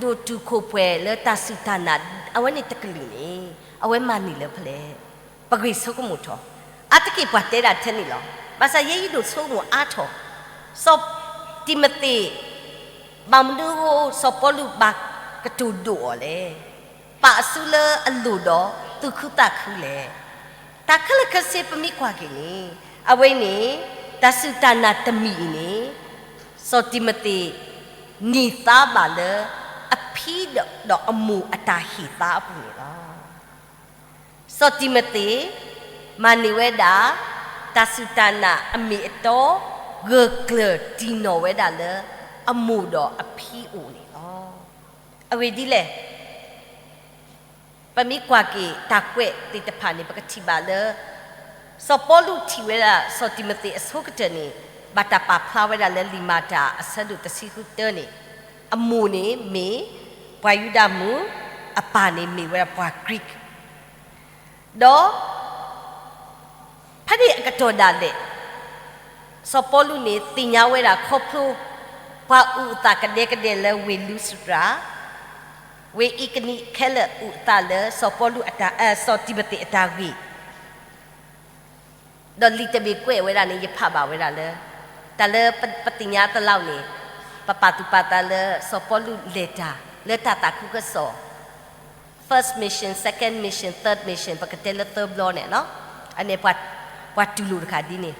တုာ်ခိၣ်ပှဲၤလၢတၢ်စူၢ်တၢ်နာ် အဝဲန့ၣ်တကလုာ်န့ၣ် အဝဲမၤန့ၢ်လၢဖဲလဲၣ်. ပဂ့ၢ်ဆိကမိၣ်ထီၣ်, အါတက့ၢ်ပှၤတဲဒၣ်ထဲန့ၣ်လီၤ. ဘၣ်ဆၣ်ယဲယဒိၣ်ဆိကမိၣ်အါထီၣ်, စီၤတံၤမသ့း ဘၣ်မနုၤအဃိစီၤပီလူးဘၣ်ကတိၤဒိၣ်အီၤလဲၣ်. ပာ်အစုလၢအလိၣ်ဒီးသူၣ်ခုသးခုလဲၣ်. တၢ်ခဲလၢာ်ခဲဆ့ပမ့ၢ်ကွၢ်က့ၤန့ၣ်, အဝဲန့ၣ် တၢ်စူၢ်တၢ်နာ်တမံၤအံၤန့ၣ် စီၤတံၤမသ့း န့ၢ်သါဘၣ်လၢ အဖံဒီးအမိၢ်အတၢ်ဟ့ၣ်သါအပူၤန့ၣ်လီၤ. စီၤတံၤမသ့း မၤန့ၢ်ဝဲဒၣ် တၢ်စူၢ်တၢ်နာ်အမ့ၢ်အတီ ဂၢၢ်ကျၢၤတံၢ်နီၢ်ဝဲဒၣ်လၢ အမိၢ်ဒီးအဖံအိၣ်န့ၣ်လီၤ. အဂ့ၢ်ဒ်လဲၣ်, ပမ့ၢ်ကွၢ်က့ၤတၢ်ကွဲးသ့ၣ်တဖၣ်န့ၣ် ပကထံၣ်ဘၣ်လၢ စီၤပီလူးထံၣ်ဝဲဒၣ်စီၤတံၤမသ့းအဆိကတၢၢ်န့ၣ် ဘၣ်တၢ်ပာ်ဖျါဝဲဒၣ်လၢလံာ်မၤတၢ်အဆၢဒိၣ်တဆံဃုတၢန့ၣ်, အမိၢ်န့ၣ်မ့ၢ်ပှၤယူဒၤမုၣ်, အပၢ်န့ၣ်မ့ၢ်ဝဲဒၣ်ပှၤ Greek ဒီး ဖဲန့ၣ်အကတီၢ်ဒၣ်လဲာ် စီၤပီလူးန့ၣ်သ့ၣ်ညါဝဲဒၣ်ခီဖျိ ပှၤအုၣ်အသးကဒဲကဒဲလၢဝ့ၢ်လူစတြၢ်, ဝ့ၢ်အံၤကနံးခဲလၢာ်အုၣ်အသးလၢစီၤပီလူးအတၢ်, စီၤတံၤမသ့းအတၢ်ဂ့ၢ် ဒီးလံာ်တဘ့ၣ်ကွဲးဝဲဒၣ်န့ၣ် ယဖးဘၣ်ဝဲဒၣ်လၢ တၢ်လၢပသ့ၣ်ညါတလးန့ၣ် ပပာ်သူၣ်ပာ်သးလၢစီၤပီလူးလဲၤတၢ်လၢတၢ်သးခုကစီၣ် first mission, second mission, third mission ပကတဲလၢသၢဘျီန့ၣ်လီၤ. အန့ၣ်ပှၤတူၢ်လိာ်တခါဒ်န့ၣ်,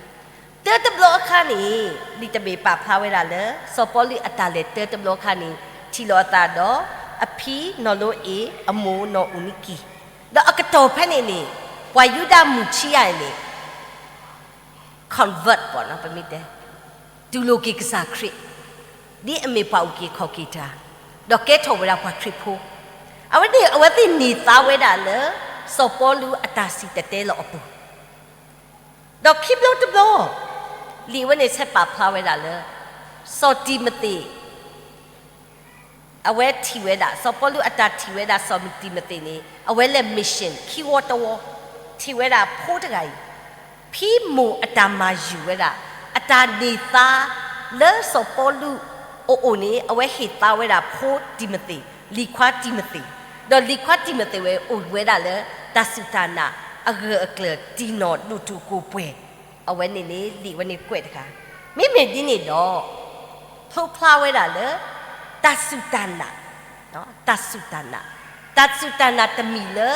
တၢတဘျီအခါန့ၣ် လံာ်တဘ့ၣ်ပာ်ဖျါဝဲဒၣ်လၢ စီၤပီလူးအတၢ်လဲၤတၢတဘျီအခါန့ၣ် ထံၣ်လိာ်အသးဒီး အဖံနီၢ်လိအ့ၣ် အမိၢ်နီၢ်အူနံကံၢ်, ဒီးအကတီၢ်ဖဲန့ၣ်န့ၣ် ပှၤယူဒၤမုၣ်ခံဂၤအံၤန့ၣ် convert ပမ့ၢ်တဲ တူၢ်လိာ်က့ၤကစၢ်ခရံာ် ဒ်အမ့ၢ်ပှၤအုၣ်က့ၤခီၣ်က့ၤတၢ်, ဒီးကဲထီၣ်ဝဲဒၣ်ပှၤခရံာ်ဖိ, အဝဲသ့ၣ် အဝဲသ့ၣ်န့ၢ်သါဝဲဒၣ်လၢ စီၤပီလူးအတၢ်စံၣ်တဲၤတဲလီၤအပူၤ, ဒီးခံဘျီတဘျီ လံာ်ဝဲန့ၣ်ဆဲးပာ်ဖျါဝဲဒၣ်လၢ စီၤတံၤမသ့း အဝဲထံၣ်ဝဲဒၣ် စီၤပီလူးအတၢ်ထံၣ်ဝဲဒၣ်စီၤတံၤမသ့းန့ၣ် အဝဲလဲၤ mission ခံဝီတဝီ, ထံၣ်ဝဲဒၣ်ဖိတဂၤအံၤ ဖံမိၢ်အတၢ်မၤယုၤဝဲဒၣ် အတၢ်န့ၢ်သါ လၢစီၤပီလူးအအိၣ်န့ၣ် အဝဲဟ့ၣ်သါဝဲဒၣ်ဖိတံၤမသ့း, လံၤခွါတံၤမသ့း, ဒီးလံၤခွါတံၤမသ့းဝဲအိၣ်ဝဲဒၣ်လၢ တၢ်စူၢ်တၢ်နာ် အဂၢၢ်အကျၢၤတံၢ်နီၢ်ဒိၣ်ထူၣ်ကိၢ်ပှဲၤ, အဝဲန့ၣ်န့ၣ် လံာ်ဝဲန့ၣ်ကွဲးတခါ, မ့မ့ၢ်ဒ်န့ၣ်ဒီး ဖျိဖျါဝဲဒၣ်လၢ တၢ်စူၢ်တၢ်နာ်, တၢ်စူၢ်တၢ်နာ်, တၢ်စူၢ်တၢ်နာ်တမံၤလၢ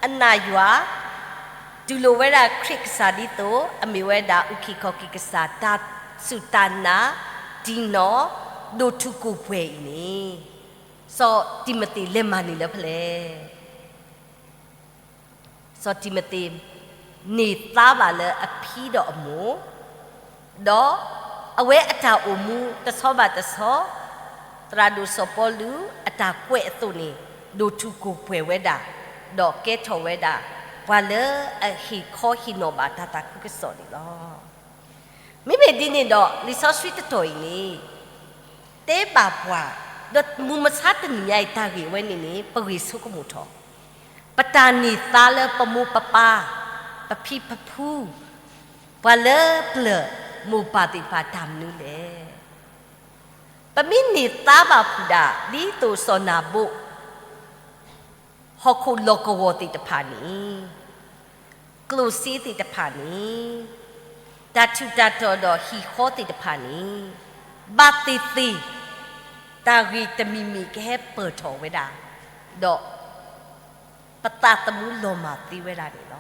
အနာ်ယွၤ တူၢ်လိာ်ဝဲဒၣ်ခရံာ်ကစၢ်ဒ်သိး အမ့ၢ်ဝဲဒၣ်အုၣ်က့ၤခီၣ်က့ၤကစၢ် တၢ်စူၢ်တၢ်နာ် တံၢ်နီၢ် ဒိၣ်ထူၣ်ကိၢ်ပှဲၤအံၤန့ၣ် စီၤတံၤမသ့းလဲၤမၤန့ၢ်လၢဖဲလဲၣ်. စီၤတံၤမသ့း န့ၢ်သါဘၣ်လၢအဖံဒီးအမိၢ်, ဒီးအဝဲအတၢ်အိၣ်မူတဆီဘၣ်တဆီ သရၣ်ဒိၣ်စီၤပီလူးအတၢ်ကွဲးအသိးန့ၣ် ဒိၣ်ထူၣ်ကိၢ်ပှဲၤဝဲဒၣ်, ဒီးကဲထီၣ်ဝဲဒၣ် ပှၤလၢအဟ့ၣ်ခီဟ့ၣ်နီၤဘၣ်တၢ်သးခုကစီၣ်န့ၣ်လီၤ. မ့မ့ၢ်ဒ်န့ၣ်ဒီး လံာ်စီဆှံတတီၢ်အံၤန့ၣ် တဲဘၣ်ပှၤ, ဒီးမုၢ်မဆါတနံၤညါအံၤတၢ်ဂ့ၢ်ဝဲန့ၣ်န့ၣ် ပဂ့ၢ်ဆိကမိၣ်ထီၣ်, ပတၢ်န့ၢ်သါလၢပမိၢ်ပပၢ်, ပဖံပဖု, ပှၤလၢပျၢၤမိၢ်ပၢ်သ့ၣ်တဖၣ်တၢ်မနုၤလဲၣ်. ပမ့ၢ်န့ၢ်သါဘၣ်ဖုးဒၣ် ဒ်သိးစီၤနၤဘိၣ် ဟီၣ်ခိၣ်လီၢ်ကဝီၤသ့ၣ်တဖၣ်န့ၣ်, ကျိၣ်စ့သ့ၣ်တဖၣ်န့ၣ်, တၢ်ထူးတၢ်တီၤဒီးဟံၣ်ဃီသ့ၣ်တဖၣ်န့ၣ်, ဘၣ်သ့ၣ်သ့ၣ်, တၢ်ဂ့ၢ်တမံၤမံၤကဟဲပၢၢ်ထီၣ်ဝဲဒၣ်, ဒီးပသးသမူလီၤမၢ်သ့ဝဲဒၣ်န့ၣ်လီၤ.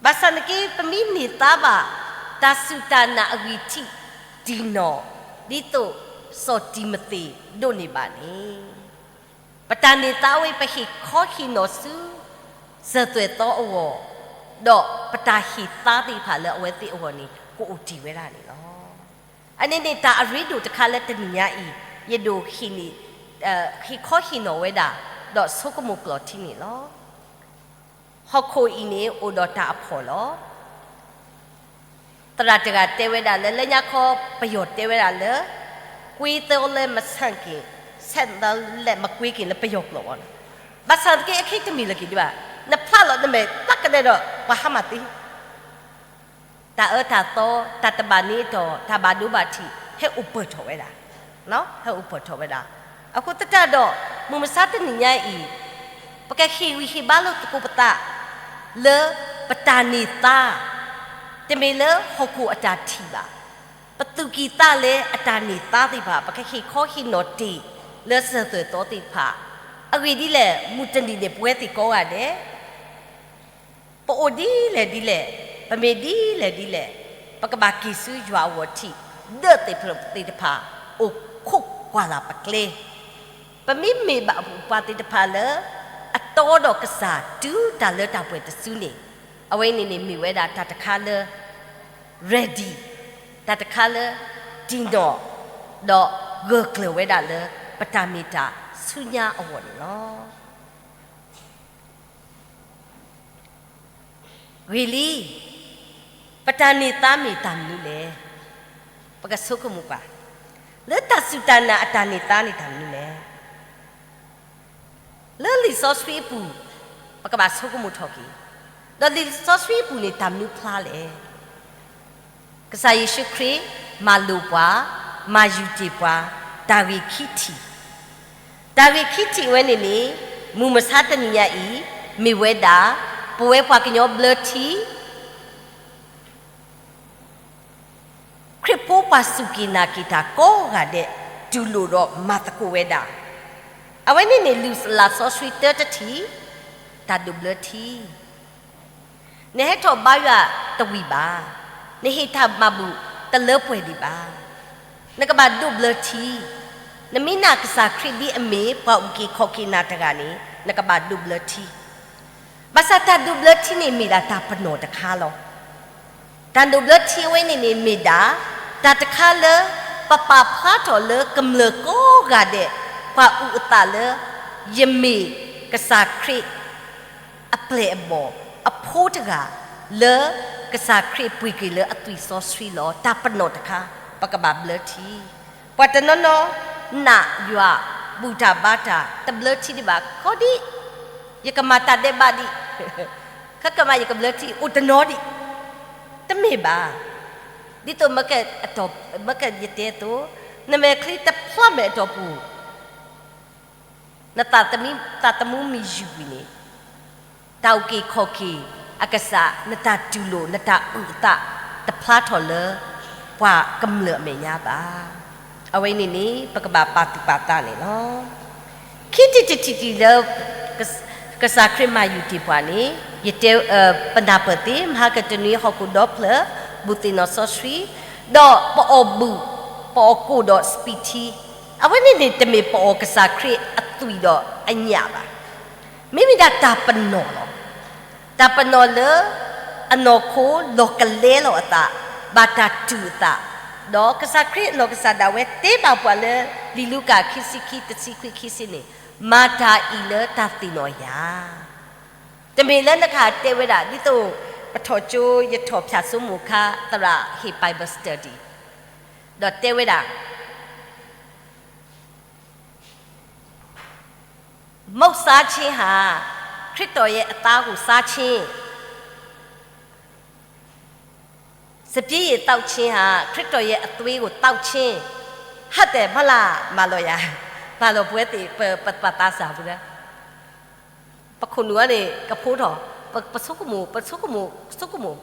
ဘၣ်ဆၣ်သနာ်က့ ပမ့ၢ်န့ၢ်သါဘၣ် တၢ်စူၢ်တၢ်နာ်အဂံၢ်ထံးတံၢ်နီၢ် ဒ်သိးစီၤတံၤမသ့းဒိးန့ၢ်ဘၣ်န့ၣ်, ပတၢ်န့ၢ်သါဝဲ ပဟ့ၣ်ခီဟ့ၣ်နီၤဆူ စၢၤသွဲၣ်သီအဂီၢ်, ဒီးပတၢ်ဟ့ၣ်သါသ့ၣ်တဖၣ်လၢအဝဲသ့ၣ်အဂီၢ်န့ၣ် ကအိၣ်တ့ၢ်ဝဲဒၣ်န့ၣ်လီၤ. အန့ၣ်န့ၣ် တၢ်အရ့ဒိၣ်တခါလၢတနံၤညါအံၤ ယဒိးဟ့ၣ်န့ၣ်, ဟ့ၣ်ခီဟ့ၣ်နီၤဝဲဒၣ်, ဒီးဆိကမိၣ်ကျိာ်ထံန့ၣ်လီၤ. ဟီၣ်ခိၣ်အံၤန့ၣ် အိၣ်ဒီးတၢ်အဖှီၣ်လီၤ. သရၣ်တဂၤတဲဝဲဒၣ်လၢ လၢညါခီ ပယီၤတဲဝဲဒၣ်လၢ ကွ့သလဲမဆန့်ကျင်, ဆက်သလဲမကွေးကျင် လၢပယီၤကျိာ်ဘၣ်န့ၣ်, ဘၣ်ဆၣ်သနာ်က့ အခဲအံၤတမ့ၢ်လၢၤက့ၤဒံးဘၣ်, နဖျါလီၤနမဲာ်သးကနဲဒီး ပှၤဟါမၢ်သ့ တၢ်အၢတၢ်သီ, တၢ်တဘၣ်န့ၢ်အတီၢ်, တၢ်ဘၣ်ဒိဘၣ်ထံး ဟဲအိၣ်ပၢၢ်ထီၣ်ဝဲဒၣ်, ဟဲအိၣ်ပၢၢ်ထီၣ်ဝဲဒၣ်. အဃိသတးဒီး မုၢ်မဆါတနံၤညါအံၤ ပကဟ့ၣ်ဂံၢ်ဟ့ၣ်ဘါလိာ်သကိးပသး လၢပတၢ်န့ၢ်သါ, တမ့ၢ်လၢဟီၣ်ခိၣ်အတၢ်ထံၣ်ဘၣ်, ပသူၣ်ကံၢ်သးလဲအတၢ်န့ၢ်သါသ့ၣ်တဖၣ် ပကဟ့ၣ်ခီဟ့ၣ်နီၤတ့ၢ် လၢစၢၤသွဲၣ်သီသ့ၣ်တဖၣ်, အဂ့ၢ်ဒ်လဲၣ်, မုၢ်တနံၤန့ၣ် ပဝဲသ့ၣ်ကိးဂၤဒဲး ပအိၣ်ဒ်လဲၣ်ဒ်လဲၣ်, ပမ့ၢ်ဒ်လဲၣ်ဒ်လဲၣ်, ပကဘၣ်က့ၤဆူယွၤအဂီၢ်ထံး, ဒၢးသ့ၣ်ဖျၢၣ်သ့ၣ်တဖၣ် အိၣ်ခိးကွၢ်လၢ်ပကျဲ, ပမ့မ့ၢ်ဘၣ်ပှၤသ့ၣ်တဖၣ်လၢ အတီဒီးကစၢ်တုၤတၢ်လၢတၢ်ပှဲၤတစုန့ၣ်, အဝဲန့ၣ်န့ၣ်မ့ၢ်ဝဲဒၣ်တၢ်တခါလၢ ready, တၢ်တခါလၢ တံၢ်နီၢ်, ဒီးဂၢၢ်ကျၢၤဝဲဒၣ်လၢ ပတၢ်မ့ၢ်တၢ်ဆူညါအဂီၢ်န့ၣ်လီၤ. ဂ့ၤလံ, ပတၢ်န့ၢ်သါမ့ၢ်တၢ်မနုၤလဲၣ်. ပကဆိကမိၣ်ကွၢ်, လၢတၢ်စူၢ်တၢ်နာ်အတၢ်န့ၢ်သါန့ၣ်တၢ်မနုၤလဲၣ်. လၢလံာ်စီဆှံအပူၤ, ပကဘၣ်ဆိကမိၣ်ထီၣ်က့ၤ, ဒီးလံာ်စီဆှံအပူၤန့ၣ်တၢ်မနုၤဖျါလဲၣ်. ကစၢ်ယ့ၣ်ၡူးခရံာ် မၤလိာ်ပှၤ, မၤယုၢ်တ့ၢ်ပှၤ, တၢ်ဂ့ၢ်ခံထံၣ်, တၢ်ဂ့ၢ်ခံထံၣ်ဝဲန့ၣ်န့ၣ်, မုၢ်မဆါတနံၤညါအံၤ, မ့ၢ်ဝဲဒၣ်, ပဝဲပှၤကညီဘျၢထံ ခရံာ်ဖိပှၤစူၢ်က့ၤနာ်က့ၤတၢ်ကိးဂၤဒဲး တူၢ်လိာ်ဒီးမၤသကိးဝဲဒၣ်, အဝဲန့ၣ်န့ၣ် လုၢ်လၢ်စီဆှံတၢတထံၣ်, တၢ်ဒိးဘျၢထံ နဟဲထီၣ်ဘါယွၤတဝံၤဘၣ်, နဟ့ၣ်တၢ်မၤဘူၣ်တလၢပှဲၤဒံးဘၣ်, နကဘၣ်ဒိးဘျၢထံ, နမ့ၢ်နာ်ကစၢ်ခရံာ်ဒ်အမ့ၢ်ပှၤအုၣ်က့ၤခီၣ်က့ၤနၤတဂၤန့ၣ် နကဘၣ်ဒိးဘျၢထံ, ဘၣ်ဆၣ်တၢ်ဒိးဘျၢထံန့ၣ်မ့ၢ်ဒၣ်တၢ်ပနီၣ်တခါလီၤ. တၢ်ဒိးဘျၢထံအဝဲန့ၣ်န့ၣ်မ့ၢ်ဒၣ်, တၢ်တခါလၢ ပပာ်ဖျါထီၣ်လၢကမျၢၢ်ကိးဂၤဒဲး ပှၤအုၣ်အသးလၢ ယမ့ၢ်ကစၢ်ခရံာ် အပျဲၢ်အဘီၣ် အဖိတဂၤ လၢကစၢ်ခရံာ်ပှ့ၤက့ၤလၢအသွံၣ်စီဆှံလီၤ. တၢ်ပနီၣ်တခါ ပကဘၣ်ဘျၢထံ, ပှၤတနီၤနီၤ နာ်ယွၤ ဘူၣ်တၢ်ဘါတၢ် တဘျၢထံဒံးဘၣ်, ခီဒံး ယကမၤတၢ်ဒဲးဘးဒံး, ခဲကမးယကဘျၢထံ အိၣ်တနီၤဒံး, တမ့ၢ်ဘၣ်, ဒ်သိး မ့ၢ်ကယတဲအသိး, နမဲာ်ချံတဖျါမဲာ်အတီၢ်ပူၤ နသးသမူမ့ၢ်ယူၢ်ဝံၤန့ၣ်, တၢ်အုၣ်က့ၤခီၣ်က့ၤအကစၢ်, နတၢ်တူၢ်လိာ် နတၢ်အုၣ်အသး တဖျါထီၣ်လၢပှၤကမျၢၢ်အမဲာ်ညါဘၣ်. အဝဲန့ၣ်န့ၣ် ပကဘၣ်ပာ်သူၣ်ပာ်သးန့ၣ်လီၤ. ခံထံၣ်တထံၣ်တထံၣ်လၢ ကစၢ်ခရံာ်မၤယုၢ်တ့ၢ်ပှၤန့ၣ် ယတဲ ပနၢ်ပၢၢ်သ့ မဟါကတနွံ ဟီၣ်ခိၣ်ဒီဖျၢၣ် ဘူၣ်သ့ၣ်နီၣ်စီဆှံ, ဒီးပအီၣ်ဘူၣ်, ပအီၣ်ကိၣ်ဒီးစပံးထံ, အဝဲန့ၣ်န့ၣ် တမ့ၢ်ပအီၣ်ကစၢ်ခရံာ်အသွံၣ်ဒီးအညၣ်ဘၣ်. မ့မ့ၢ်ဒၣ်တၢ်ပနီၣ်လီၤ. တၢ်ပနီၣ်လၢအနီၢ်ခိလီၤကလဲလီၤအသး, ဘၣ်တၢ်တူၢ်အသး, ဒီးကစၢ်ခရံာ်အနီၢ်ကစၢ်ဒၣ်ဝဲတဲဘၣ်ပှၤလၢ လံာ်လူၤကၣ် ခံဆံခံ တဆံခွံ ခံဆံန့ၣ်, မၤတၢ်အံၤလၢတၢ်သ့ၣ်နီၣ်ယၤ. တမ့ၢ်လၢနကဟးတဲဝဲဒၣ် ဒ်သိးပထီၣ်ကၠိ ယထီၣ်ဖၠၣ်စိမိၤခါ သရၣ်ဟ့ၣ် Bible study ဒီးတဲဝဲဒၣ် မုန့်စားခြင်းဟာ ခရစ်တော်ရဲ့အသားကိုစားခြင်း, စပျစ်ရည်သောက်ခြင်းဟာ ခရစ်တော်ရဲ့အသွေးကိုသောက်ခြင်း, ဟုတ်တယ်မလား မၤလီၤယၤ, မၤလီၤပဝဲသ့ၣ် ပပသးစၢ်ပူၤဒီး ပခိၣ်နူာ်အီၤန့ၣ် ကဖိထီၣ်, ပဆိကမိၣ် ပဆိကမိၣ် ပဆိကမိၣ်,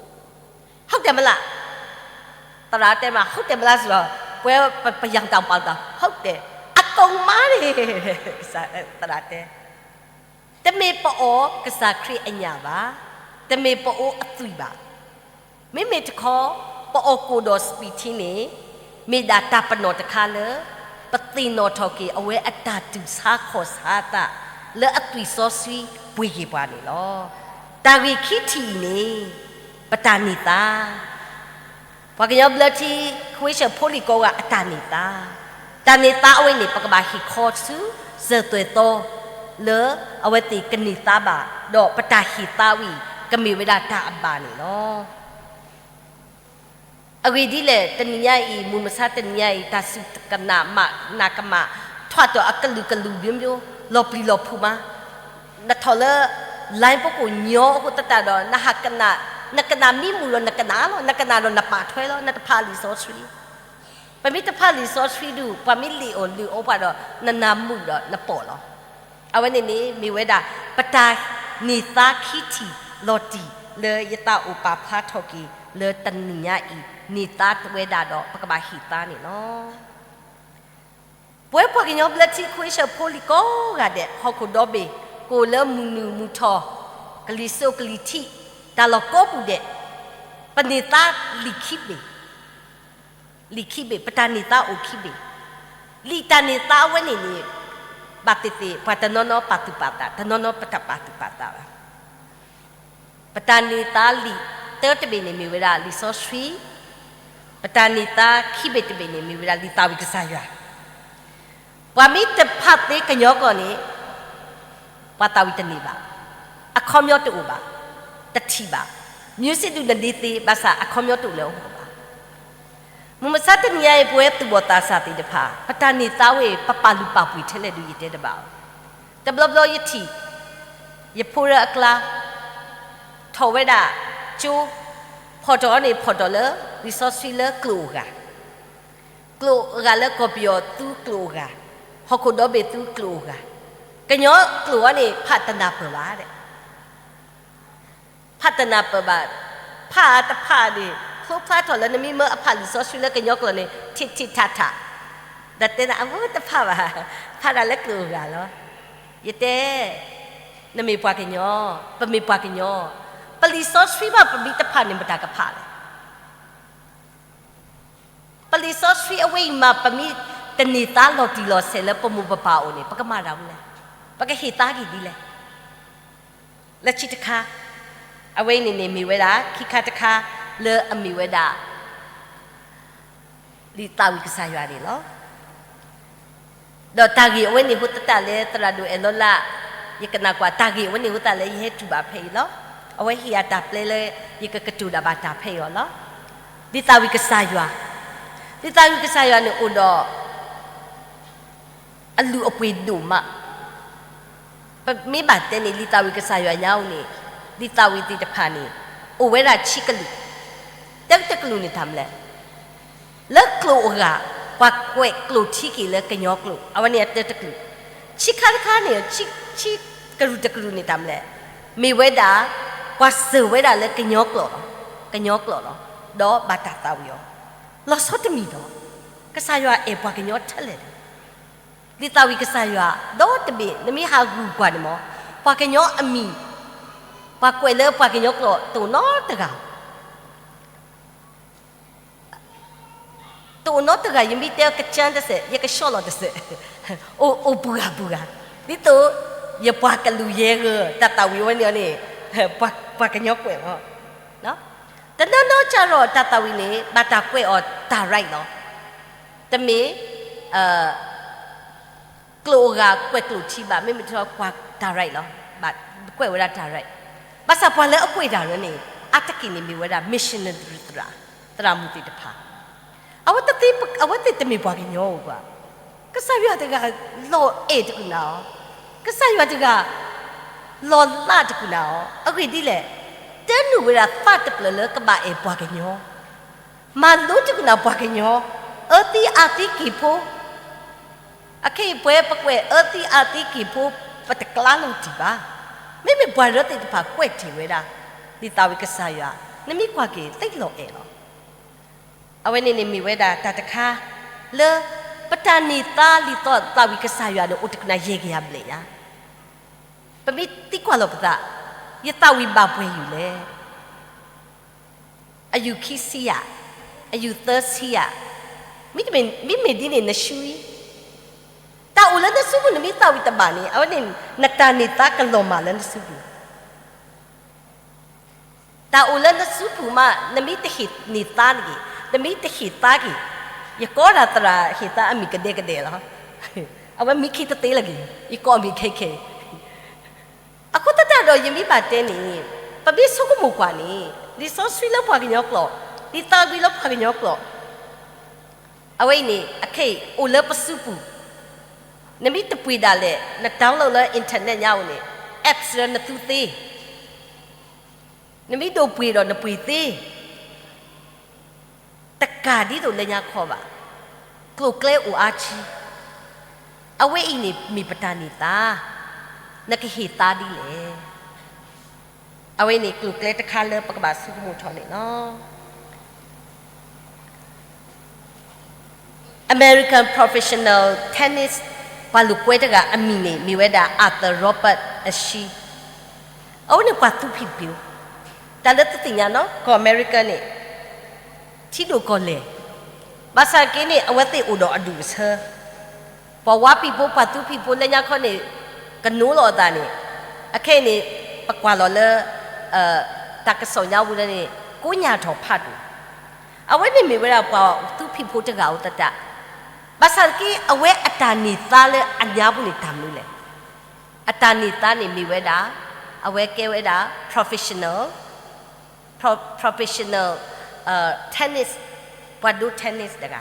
ဟုတ်တယ်မလား, သရၣ်တဲမး ဟုတ်တယ်မလား စ့ၢ်ကီး, ပဝဲပယၢၢ်တၢ်ပာ်တၢ် ဟုတ်တယ်, အကုန်ပါန့ၣ်, သရၣ်တဲ, တမ့ၢ်ပအီၣ်ကစၢ်ခရံာ်အညၣ်ဘၣ်, တမ့ၢ်ပအိၣ်အသွံၣ်ဘၣ်. မ့မ့ၢ်တခီ ပအီၣ်ကိၣ်ဒီးစပံးထံန့ၣ် မ့ၢ်ဒၣ်တၢ်ပနီၣ်တခါလၢ ပသ့ၣ်နီၣ်ထီၣ်က့ၤ အဝဲအတၢ်တူၢ်ဆါခီၣ်ဆါအသး လၢအသွံၣ်စီဆှံပှ့ၤက့ၤပှၤန့ၣ်လီၤ. တၢ်ဂ့ၢ်ခံထံၣ်အံၤန့ၣ် ပတၢ်န့ၢ်သါ ပှၤကညီဘျၢထံ ခွံဆၢဖိလံၤကိးဂၤအတၢ်န့ၢ်သါ, တၢ်န့ၢ်သါအဝဲန့ၣ် ပကဘၣ်ဟ့ၣ်ခီဆူ စၢၤသွဲၣ်သီ လၢအဝဲသ့ၣ်ကန့ၢ်သါဘၣ် ဒီးပတၢ်ဟ့ၣ်သါဝံၤ ကမ့ၢ်ဝဲဒၣ်တၢ်အဘၣ်န့ၣ်လီၤ. အဂ့ၢ်ဒ်လဲၣ် တနံၤညါအံၤ မုၢ်မဆါတနံၤညါအံၤ တၢ်စူၢ်ကနၣ်မးနးကမး ထွးဒီးအကလုာ်ကလုာ်မျိုးမျိုး လီၤပျံၤလီၤဖုးမး, နထီၣ်လၢ line ပူၤကိၣ်ညီအဃိသတးဒီး နဟးကနၣ်, နကနၣ်မံမုာ်ဒီးနကနၣ်လီၤ, နကနၣ်ဒီးနပာ်ထွဲလီၤ, နတဖးလံာ်စီဆှံ ပမ့ၢ်တဖးလံာ်စီဆှံဒုး ပှၤမ့ၢ်လံာ်အီၣ်လံာ်အီပှၤဒီး နနၢ်မုာ်ဒီးနပိာ်လီၤ. အဝဲန့ၣ်န့ၣ် မ့ၢ်ဝဲဒၣ် ပတၢ်န့ၢ်သါခံထံၣ်လီၤတံၢ်လၢယသးအိၣ်ပာ်ဖျါထီၣ်က့ၤလၢတနံၤညါအံၤ န့ၢ်သါဝဲဒၣ်ဒီး ပကဘၣ်ဟ့ၣ်သါန့ၣ်လီၤ. ပဝဲပှၤကညီဘျၢထံ ခွံဆၢဖိလံၤကိးဂၤဒဲး ဟီၣ်ခိၣ်ဒီဘ့ၣ် ကအိၣ်လၢမုၢ်နုာ်မုၢ်ထီၣ် ကလံၤစိးကလံၤထံး တၢ်လီၢ်ကိးပူၤဒဲး ပန့ၢ်သါလံာ်ခံဘ့ၣ်, လံာ်ခံဘ့ၣ် ပတၢ်န့ၢ်သါအိၣ်ခံဘ့ၣ်, လံာ်တၢ်န့ၢ်သါအဝဲန့ၣ်န့ၣ် ဘၣ်သ့ၣ်သ့ၣ် ပှၤတနီၤနီၤပာ်သူၣ်ပာ်သး တနီၤနီၤပတပာ်သူၣ်ပာ်သးဘၣ်. ပတၢ်န့ၢ်သါလံာ်တၢတဘ့ၣ်န့ၣ်မ့ၢ်ဝဲဒၣ်လံာ်စီဆှံ, ပတၢ်န့ၢ်သါခံဘ့ၣ်တဘ့ၣ်န့ၣ်မ့ၢ်ဝဲဒၣ်လံာ်သးဝံၣ်ကစၢ်ယွၤ. ပှၤမ့ၢ်တဖးသ့ကညီကျိာ်န့ၣ် ပှၤသးဝံၣ်တန့ၢ်ဘၣ်, အခီပညီတအိၣ်ဘၣ်, တထံၣ်ဘၣ်, မျိုးစေ့ဒုးနဒ့သ့ ဘၣ်ဆၣ်အခီပညီတအိၣ်လၢအအိၣ်ဘၣ်. မုၢ်မဆါတနံၤညါအံၤ ပဝဲသူၣ်ဘီၣ်သးစၢ်သ့ၣ်တဖၣ် ပတၢ်န့ၢ်သါဝဲ ပပာ်လုၢ်ပာ်ပှ့ၤထဲလဲၣ်ဒုးယတဲတဘၣ်အီၤ. တဘျီဘျီယထံၣ် ယဖိလၢအကျါ ထီၣ်ဝဲဒၣ်ကၠိ, ဖီၣ်တီၣ်အီၤန့ၣ် ဖီၣ်တီၣ်လၢ လံာ်စီဆှံလၢကျိာ်အဂၤ, ကျိာ်အဂၤလၢကီၢ်ပယီၤသူကျိာ်အဂၤ, ဟီၣ်ခိၣ်ဒီဘ့ၣ်သူကျိာ်အဂၤ, ကညီကျိာ်အီၤန့ၣ် ဖးတနၢ်ပၢၢ်ဘၣ်ဒဲး ဖးတနၢ်ပၢၢ်ဘၣ်, ဖးတဖးန့ၣ် ကျိဖျါထီၣ်လၢနမ့ၢ်မၢအဖးလံာ်စီဆှံလၢကညီကျိာ်န့ၣ် ထံးထံးထးထး, ဒီးတဲနၤ အဝဲတဖးဘၣ်, ဖးဒၣ်လၢကျိာ်အဂၤလီၤ. ယတဲ, နမ့ၢ်ပှၤကညီ, ပမ့ၢ်ပှၤကညီ, ပလံာ်စီဆှံမး ပမ့ၢ်တဖးန့ၣ် မတၤကဖးလဲၣ်. ပလံာ်စီဆှံအဝဲအံၤမး ပမ့ၢ်တန့ၢ်သါလီၤတံၢ်လီၤဆဲးလၢပမိၢ်ပပၢ်အအိၣ်န့ၣ် ပကမၤတၢ်မနုၤလဲၣ်, ပကဟ့ၣ်သါက့ၤဒ်လဲၣ်. လၢခံတခါ, အဝဲအံၤန့ၣ်န့ၣ်မ့ၢ်ဝဲဒၣ် ခံခါတခါလၢအမ့ၢ်ဝဲဒၣ် လံာ်သးဝံၣ်ကစၢ်ယွၤန့ၣ်လီၤ. ဒီးတၢ်ဂ့ၢ်အဝဲန့ၣ်အဃိသတးလၢ သရၣ်ဒိၣ်အဲၣ်လီၤလး, ယကနၣ်ကွၢ် တၢ်ဂ့ၢ်အဝဲန့ၣ်အဃိသတးလၢယဟဲတူၢ်ဘၣ်ဖဲအံၤလီၤ. အဝဲဟ့ၣ်ယၤတၢ်ပျဲလၢ ယကကတိၤဒၣ်ဘၣ်တၢ်ဖဲအံၤအီၤလီၤ. လံာ်သးဝံၣ်ကစၢ်ယွၤ, လံာ်သးဝံၣ်ကစၢ်ယွၤန့ၣ်အိၣ်ဒီး အလုၢ်အပှ့ၤဒိၣ်မး, ပမ့ၢ်ဘၣ်တဲန့ၣ် လံာ်သးဝံၣ်ကစၢ်ယွၤညါအံၤန့ၣ် လံာ်သးဝံၣ်သ့ၣ်တဖၣ်န့ၣ် အိၣ်ဝဲဒၣ်ဆံကလုာ်, တၢတကလုာ်န့ၣ်တၢ်မနုၤလဲၣ်, လၢကျိာ်အဂၤ, ပှၤကွဲးကျိာ်ထံက့ၤလၢကညီကျိာ်, အဝဲန့ၣ်အတၢတကလုာ်, ဆံခါတခါန့ၣ် ဆံကလုာ်တကလုာ်န့ၣ်တၢ်မနုၤလဲၣ်, မ့ၢ်ဝဲဒၣ် ပှၤစၢၤဝဲဒၣ်လၢကညီကျိာ်လီၤ. ကညီကျိာ်လီၤ. ဒီးဘၣ်တၢ်သးဝံၣ်အီၤ လီၤဆီတမံၤဒီး ကစၢ်ယွၤအဲၣ်ပှၤကညီထဲလဲၣ်န့ၣ်, ဒ်သးဝံၣ်ကစၢ်ယွၤ ဒီတဘ့ၣ် နမ့ၢ်ဟးဂုၤကွၢ်န့ၣ်မ့ၢ် ပှၤကညီအမံၤ ပှၤကွဲးလၢပှၤကညီကျိာ်တအိၣ်နီတဂၤ တအိၣ်နီတဂၤ ယမ့ၢ်တဲကစၢ်တစဲး ယကဆှီလီၤတစဲး, အိၣ်အိၣ်ပှၤဂၤပှၤဂၤ, ဒ်သိး ယပှၤကလုာ်ယဲဂၤ တၢ်သးဝံၣ်ဝဲန့ၣ်န့ၣ် ပှၤကညီကွဲးလီၤ. တနီၤနီၤကဒီးတၢ်သးဝံၣ်န့ၣ် ဘၣ်တၢ်ကွဲးအီၤ direct လီၤ. တမ့ၢ် ကျိာ်အဂၤကွဲးကျိာ်ထံဘၣ်, မ့မ့ၢ်တခီ direct လီၤ. ကွဲးဝဲဒၣ် direct. ဘၣ်ဆၣ်ပှၤလၢအကွဲးတၢ်န့ၣ် အါတက့ၢ်န့ၣ်မ့ၢ်ဝဲဒၣ် missionary သရၣ်, သရၣ်မုၣ်သ့ၣ်တဖၣ်, အဝဲသ့ၣ်တမ့ၢ်ပှၤကညီဧိၤဘၣ်. ကစၢ်ယွၤတဂၤလီၤအဲၣ်တကုၢ်နၤအီၤ, ကစၢ်ယွၤတဂၤ လီၤလးတကုၢ်နၤအီၤ, အဂ့ၢ်ဒ်လဲၣ်, တနုာ်ဝဲဒၣ်သးတဖျၢၣ်လၢကဘၣ်အဲၣ်ပှၤကညီ, မၤလိတကုၢ်နၤပှၤကညီ, အၢသံအၢသံက့ၤဖိ အခဲအံၤပှဲၤပကွဲးအၢသံအၢသံက့ၤဖိ ပတကျါလီၤတံၢ်ဘၣ်. မ့မ့ၢ်ပှၤဒၢသ့ၣ်တဖၣ်ကွဲးတ့ၢ်ဝဲဒၣ် ဒ်သးဝံၣ်ကစၢ်ယွၤ, နမ့ၢ်ကွၢ်က့ၤသ့လီၤအဲၣ်လီၤ. အဝဲန့ၣ်န့ၣ်မ့ၢ်ဝဲဒၣ်တၢ်တခါ လၢ ပတၢ်န့ၢ်သါလံာ်သးဝံၣ်ကစၢ်ယွၤန့ၣ် အိၣ်တကုၢ်နၤယဲၢ်ကယၤဘျဲၣ်ညါ, ပမ့ၢ်သံကွၢ်လီၤပသး, ယသးဝံၣ်ဘၣ်ပှဲၤယုၢ်လဲၣ်. အယုၢ်ခံဆံယၤ, အယုၢ်သၢဆံယၤ, မ့မ့ၢ်ဒ်န့ၣ်နဆူအံၤ, တၢ်အိၣ်လၢနစုပူၤနမ့ၢ်သးဝံၣ်တဘၣ်န့ၣ် အဝဲန့ၣ် နတၢ်န့ၢ်သါကလီၤမၢ်လၢနစုပူၤ, တၢ်အိၣ်လၢနစုပူၤမး နမ့ၢ်တဟ့ၣ်န့ၢ်သါတဂ့ၤ, နမ့ၢ်တဟ့ၣ်သါက့ၤ, ယကိးဒၣ်သရၣ်ဟ့ၣ်သါအမံၤကဒဲကဒဲလီၤ. အဝဲမံခံတသ့လၢၤက့ၤ, ယကိးမံၤခဲခဲ အဃိသတးဒီးယမ့ၢ်ဘၣ်တဲန့ၣ်, ပမ့ၢ်ဆိကမိၣ်ကွၢ်န့ၣ် လံာ်စီဆှံလၢပှၤကညီကျိာ်, လံာ်သးဝံၣ်လၢပှၤကညီကျိာ်, အဝဲအံၤန့ၣ် အခဲအံၤအိၣ်လၢပစုပူၤ, နမ့ၢ်တပှ့ၤဒၣ်လဲာ် န download လၢ internet ညါအိၣ်န့ၣ် apps လၢနသူသ့ နမ့ၢ်ဒိးပှ့ၤဒီးနပှ့ၤသ့, တကးဒ်သိးလၢညါခီဘၣ်, ကျိၤကျဲအိၣ်အါဆံ, အဝဲအံၤန့ၣ်မ့ၢ်ပတၢ်န့ၢ်သါ, နကဟ့ၣ်သါဒ်လဲၣ်. အဝဲန့ၣ်ကျိၤကျဲတခါလၢပကဘၣ်ဆိကမိၣ်ထီၣ်န့ၣ်လီၤ. American professional tennis ပှၤလိာ်ကွဲတဂၤအမံၤန့ၣ် မ့ၢ်ဝဲဒၣ် Arthur Robert Ashe, အဝဲန့ၣ်ပှၤသူဖံးတဖၣ်, တၢ်လၢသုသ့ၣ်ညါနီၤ ကီၢ်အမဲရကၤန့ၣ် ထံဒိၣ်ကီၢ်လဲၢ်, ဘၣ်ဆၣ်က့န့ၣ် အဝဲသ့ၣ်အိၣ်ဒီးအဒူၣ်အဆၢ, ပှၤဝါဖံးဖိ ပှၤသူဖံးဖိလၢညါခီန့ၣ် ကနိးလီၤအသးန့ၣ်, အခဲအံၤန့ၣ် ပကွၢ်လီၤလၢ တၢ်ကစီၣ်ညါဝံၤလၢန့ၣ် ကိးညါထီၣ်ဖးဒိၣ်, အဝဲန့ၣ်မ့ၢ်ဝဲဒၣ်ပှၤသူဖံးဖိတဂၤအိၣ်သတး, ဘၣ်ဆၣ်က့ အဝဲအတၢ်န့ၢ်သါလၢအညါပူၤန့ၣ်တၢ်မနုၤလဲၣ်. အတၢ်န့ၢ်သါန့ၣ်မ့ၢ်ဝဲဒၣ် အဝဲကဲဝဲဒၣ် professional, professional tennis, ပှၤဒိ tennis တဂၤ,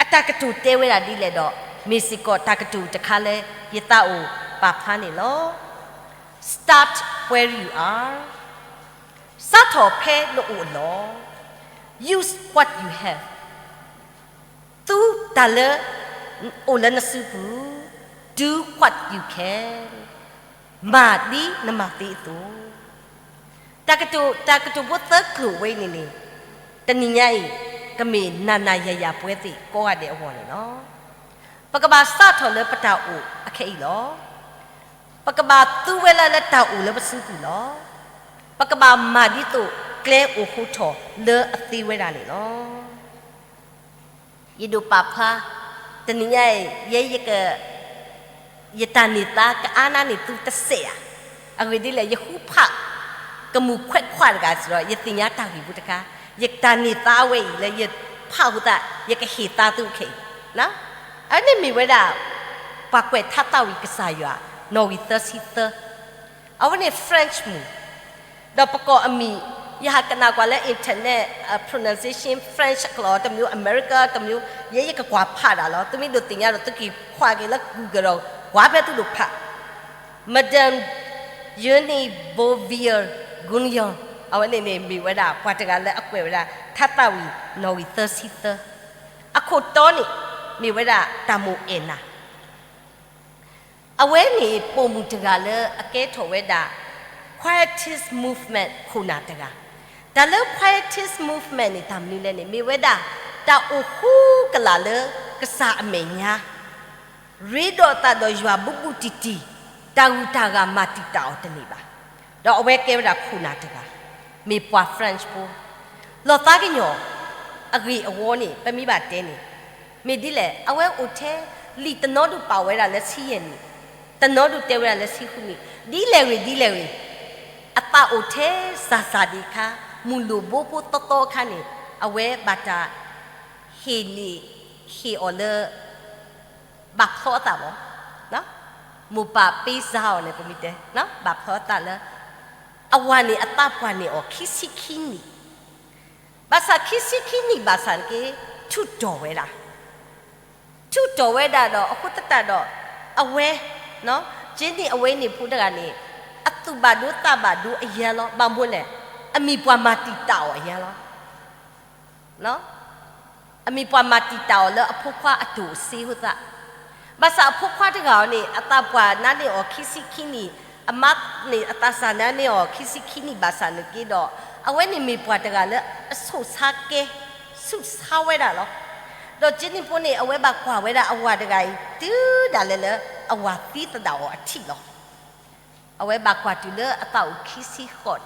အတၢ်ကတိၤတဲဝဲဒၣ်ဒ်လဲၣ်ဒီး မ့ၢ်စ့ၢ်ကီးတၢ်ကတိၤတခါလၢ ယသးအိၣ်ပာ်ဖျါန့ၣ်လီၤ. Start where you are, စးထီၣ်ဖဲနအိၣ်အလီၢ်, use what you have, သူတၢ်လၢ အိၣ်လၢနစုပူၤ, do what you can, မၤဒ်နမၤသ့အသိး, တၢ်ကတိၤ, တၢ်ကတိၤဖိသၢကျိာ်ဝဲအံၤန့ၣ်န့ၣ် တနံၤညါအံၤ ကမ့ၢ်နၤနၤယၤယၤပဝဲသ့ၣ်ကိးဂၤဒဲးအဂီၢ်န့ၣ်လီၤ. ပကဘၣ်စးထီၣ်လၢပတၢ်အိၣ်အခဲအံၤလီၤ. ပကဘၣ်သူဝဲဒၣ်လၢတၢ်အိၣ်လၢပစုပူၤလီၤ. ပကဘၣ်မၤဒ်သိးကျဲအိၣ်ဃိထီၣ်လၢအသ့ဝဲဒၣ်န့ၣ်လီၤ. ယဒိးပာ်ဖျါ တနံၤညါအံၤ ယဲယက ယတၢ်န့ၢ်သါကအါနါန့ၣ်သုတစဲးဧါ. အဂ့ၢ်ဒ်လဲၣ် ယဃုဖး ကမူၣ်ခွဲးခွးတဂၤစ့ၢ်ဒီး ယသ့ၣ်ညါတၢ်ဂ့ၢ်ဖိတခါ, ယတၢ်န့ၢ်သါဝဲအံၤလၢယဖးအဃိသတး ယကဟ့ၣ်သါသုခဲအံၤ, အဝဲန့ၣ်မ့ၢ်ဝဲဒၣ် ပှၤကွဲးထါသးဝံၣ်ကစၢ်ယွၤ နီၣ်ဂံၢ်သၢဆံသၢ, အဝဲန့ၣ် French မုၣ် ဒီးပကိးအမံၤ, ယဟးကနၣ်ကွၢ်လၢ internet pronunciation French အကျိာ်တမျိုး America တမျိုး, ယဲယကကွၢ်ဖးဒၣ်လီၤ. သုမ့ၢ်ဒိးသ့ၣ်ညါဒီး သုက့ၤကွၢ်က့ၤလၢ Google ဒီး ကွၢ်ဖဲသုဒိးဖး, Madame Geneviève Guyon, အဝဲန့ၣ်န့ၣ်မ့ၢ်ဝဲဒၣ် ပှၤတဂၤလၢအကွဲးဝဲဒၣ် ထါသးဝံၣ် နီၣ်ဂံၢ်သၢဆံသၢ, အခိၣ်တီန့ၣ် မ့ၢ်ဝဲဒၣ်တၢ်မိၣ်အဲၣ်နၤ အဝဲန့ၣ်ပိာ်မုၣ်တဂၤလၢအကဲထီၣ်ဝဲဒၣ် Quietist Movement ခိၣ်နၢ်တဂၤ, တၢ်လၢ Quietist Movement န့ၣ် တၢ်မနုၤလဲၣ်န့ၣ် မ့ၢ်ဝဲဒၣ် တၢ်အိၣ်ဃူကလာ်လၢကစၢ်အမဲာ်ညါ ရ့ဒီးအသးဒီးယွၤဘူးဘူးတံၢ်တံၢ်, တၢ်ဂုၤတၢ်ဂၤမၤတံာ်တာ်အီၤတန့ၢ်ဘၣ်. ဒီးအဝဲကဲဝဲဒၣ်ခိၣ်နၢ်တဂၤ, မ့ၢ်ပှၤ French ဖိ, လီၤသးကညီၤအဂ့ၢ်အဝီန့ၣ် ပမ့ၢ်ဘၣ်တဲန့ၣ်, မ့ၢ်ဒ်လဲၣ်, အဝဲအိၣ်ထဲလံာ်တနီၤဒုးပာ်ဝဲဒၣ်လၢဆံယဲၢ်နံၣ်, တနီၤဒုးတဲဝဲဒၣ်လၢဆံဃုနံၣ်, ဒ်လဲၣ်ဂ့ၤဒ်လဲၣ်ဂ့ၤ, အသးအိၣ်ထဲစၢ်စၢ်ဒံးအခါ, မုၢ်လိၣ်ဘိဖိသီသီအခါန့ၣ်, အဝဲဘၣ်တၢ်ဟ့ၣ်န့ၢ်ဟ့ၣ်အီၤလၢ ဘၣ်ဖျီအသးဘၣ်, မိၢ်ပၢ်ပ့စါအီၤန့ၣ် ပမ့ၢ်တဲ, ဘၣ်ဖျီအသးလၢ အဝၤန့ၣ်အသးပှၢ်န့ၢ်အီၤခံဆံခံနံၣ်, ဘၣ်ဆၣ်ခံဆံခံနံၣ်ဘၣ်ဆၣ်န့ၣ်က့ ထူးတီၤဝဲဒၣ်, ထူးတီၤဝဲဒၣ်ဒီး အဃိသတးဒီး အဝဲ, က့န့ၣ်အဝဲန့ၣ်ဖိတဂၤန့ၣ် အသူၣ်ဘၣ်ဒိသးဘၣ်ဒိအယါလီၤ. ဘၣ်မနုၤလဲၣ်, အမ့ၢ်ပှၤမၤတံာ်တာ်အီၤအယါလီၤ. အမ့ၢ်ပှၤမၤတံာ်တာ်အီၤလၢအဖိခွါအတိၢ်အစ့အဃိသတး, ဘၣ်ဆၣ်အဖိခွါတဂၤအံၤန့ၣ် အသးပှၢ်နါန့ၢ်အီၤခံဆံခံနံၣ်, အမါန့ၣ်အသးစၢ်နါန့ၢ်အီၤခံဆံခံနံၣ်ဘၣ်ဆၣ်န့ၣ်က့ဒီး, အဝဲန့ၣ်မ့ၢ်ပှၤတဂၤလၢအဆိၣ်ဆါကဲ, ဆူးဆါဝဲဒၣ်လီၤ. ဒီးက့န့ၣ်ဖိန့ၣ် အဝဲဘၣ်ကွၢ်ဝဲဒၣ်အဝၤတဂၤအံၤ တုၤဒၣ်လဲာ်လၢအဝၤသံသဒၣ်အီၤအထံးလီၤ. အဝဲဘၣ်ကွၢ်တုၤလၢအသးအိၣ်ခံဆံဃိးနံၣ်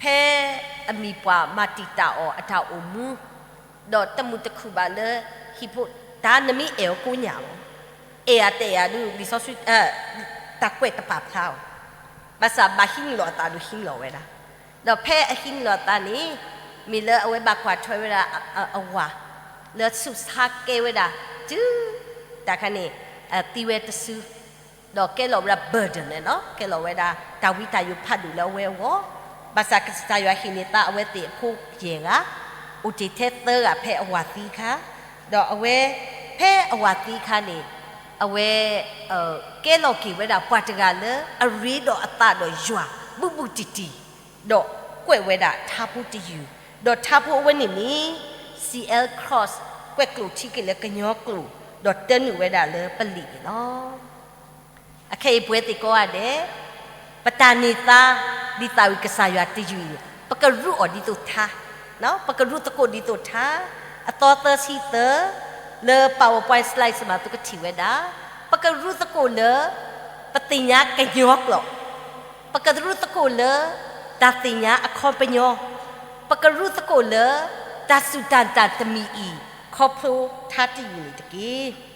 ဖဲအမ့ၢ်ပှၤမၤတံာ်တာ်အီၤအတၢ်အိၣ်မူ, ဒီးတမုာ်တခုၣ်ဘၣ်လၢဟံၣ်ဖိ, တၢ်နမ့ၢ်အဲၣ်အီၤကိးညၣ်လီၤ, အဲၣ်အတအဲၣ်အဒုး လံာ်စီဆှံ, တၢ်ကွဲးတပာ်ဖျါအီၤ, ဘၣ်ဆၣ်ဘၣ်ဟံးန့ၢ်လီၤအသးဒီးဟံးန့ၢ်လီၤဝဲဒၣ်, ဒီးဖဲအဟံးန့ၢ်လီၤအသးန့ၣ်, မ့ၢ်လၢအဝဲဘၣ်ကွၢ်ထွဲဝဲဒၣ်အဝၤ, လၢဆူးဆါကဲဝဲဒၣ်, တုၤ, တၢ်ခါန့ၣ်, သံဝဲတစု ဒီးကဲလီၤဝဲဒၣ် burden န့ၣ်လီၤ, ကဲလီၤဝဲဒၣ် တၢ်ဝံတၢ်ယိးဖးဒိၣ်လၢအဝဲအဂီၢ်, ဘၣ်ဆၣ်ကစၢ်ယွၤဟ့ၣ်န့ၢ်သးအဝဲသ့ၣ်အဖိယဲၢ်ဂၤ, အိၣ်တ့ၢ်ထဲသၢဂၤဖဲအဝၤသံအခါ, ဒီးအဝဲ, ဖဲအဝၤသံအခါန့ၣ်, အဝဲ, ကဲလီၤက့ၤဝဲဒၣ်ပှၤတဂၤလၢအရ့ဒီးအသးဒီးယွၤ ဘူးဘူးတံၢ်တံၢ်, ဒီးကွဲးဝဲဒၣ်ထါဖိတယုၢ်, ဒီးထါဖိအဝဲန့ၣ်န့ၣ်, C L Cross ကွဲးကျိာ်ထံက့ၤလၢကညီကျိာ်, ဒီးတၢနုာ်ဝဲဒၣ်လၢပလံာ်န့ၣ်လီၤ. အခဲအံၤပဝဲသ့ၣ်ကိးဂၤဒဲး, ပတၢ်န့ၢ်သါ, ဒ်သးဝံၣ်ကစၢ်ယွၤတယုၢ်အံၤ, ပကရူးအီၤဒ်သိးထါ, ပကရူးသကိးဒ်သိးထါ, အသီသၢဆံသၢ, လၢ PowerPoint slide မးသုကထံၣ်ဝဲဒၣ်, ပကရူးသကိးလၢ ပသ့ၣ်ညါကညီကျိာ်, ပကရူးသကိးလၢ တၢ်သ့ၣ်ညါအခီပညီ, ပကရူးသကိးလၢ တၢ်စူၢ်တၢ်နာ်တမံၤအံၤ, ခီဖျိထါတယုၢ်န့ၣ်တက့ၢ်.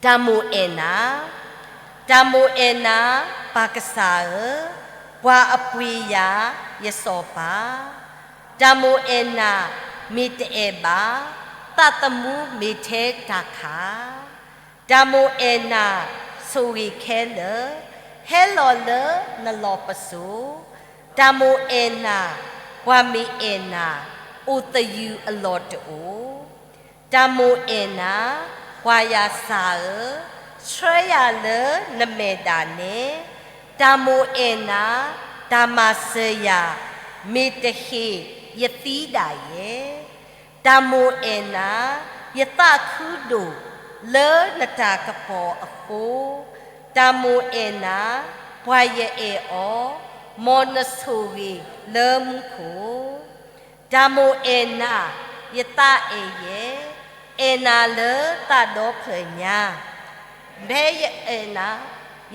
တၢ်မိၣ်အဲၣ်နၤ, တၢ်မိၣ်အဲၣ်နၤ, ပၢ်ကစၢ်ဧၢ, ပှၤအပှ့ၤယၤ, ယစီၤပၤ, တၢ်မိၣ်အဲၣ်နၤ, မ့ၢ်တအဲၣ်ဘၣ်, သးသမူမ့ၢ်ထဲတၢ်ခး, တၢ်မိၣ်အဲၣ်နၤ, ဆိၣ်ဂ့ၤခဲလၢာ်, ဟဲလီၤလၢနလီၢ်ပစိာ်, တၢ်မိၣ်အဲၣ်နၤ, ပှၤမ့ၢ်အဲၣ်နၤ, အိၣ်သယုၢ်အလီၢ်တအိၣ် တၢ်မိၣ်အဲၣ်နၤ, ပှၤယၤစၢ်ဧၢ, ဆှၢယၤလၢနမဲာ်ဒၣ်နဲ, တၢ်မိၣ်အဲၣ်နၤ, တၢ်မၤစၢၤယၤ, မ့ၢ်တဟ့ၣ်ယသံဒၣ်ယဲ, တၢ်မိၣ်အဲၣ်နၤ, ယသးခုဒိၣ်လၢနတၢ်ကပီၤအဃိ, တၢ်မိၣ်အဲၣ်နၤ, ပှၤယအဲၣ်အီၤ, မ်နဆိၣ်ဂ့ၤလၢမူခိၣ် တၢ်မိၣ်အဲၣ်နၤ, ယသးအဲၣ်ယဲ, အဲၣ်နၤလၢသးဒီဖျၢၣ်ညါ, ဖဲယအဲၣ်နၤ,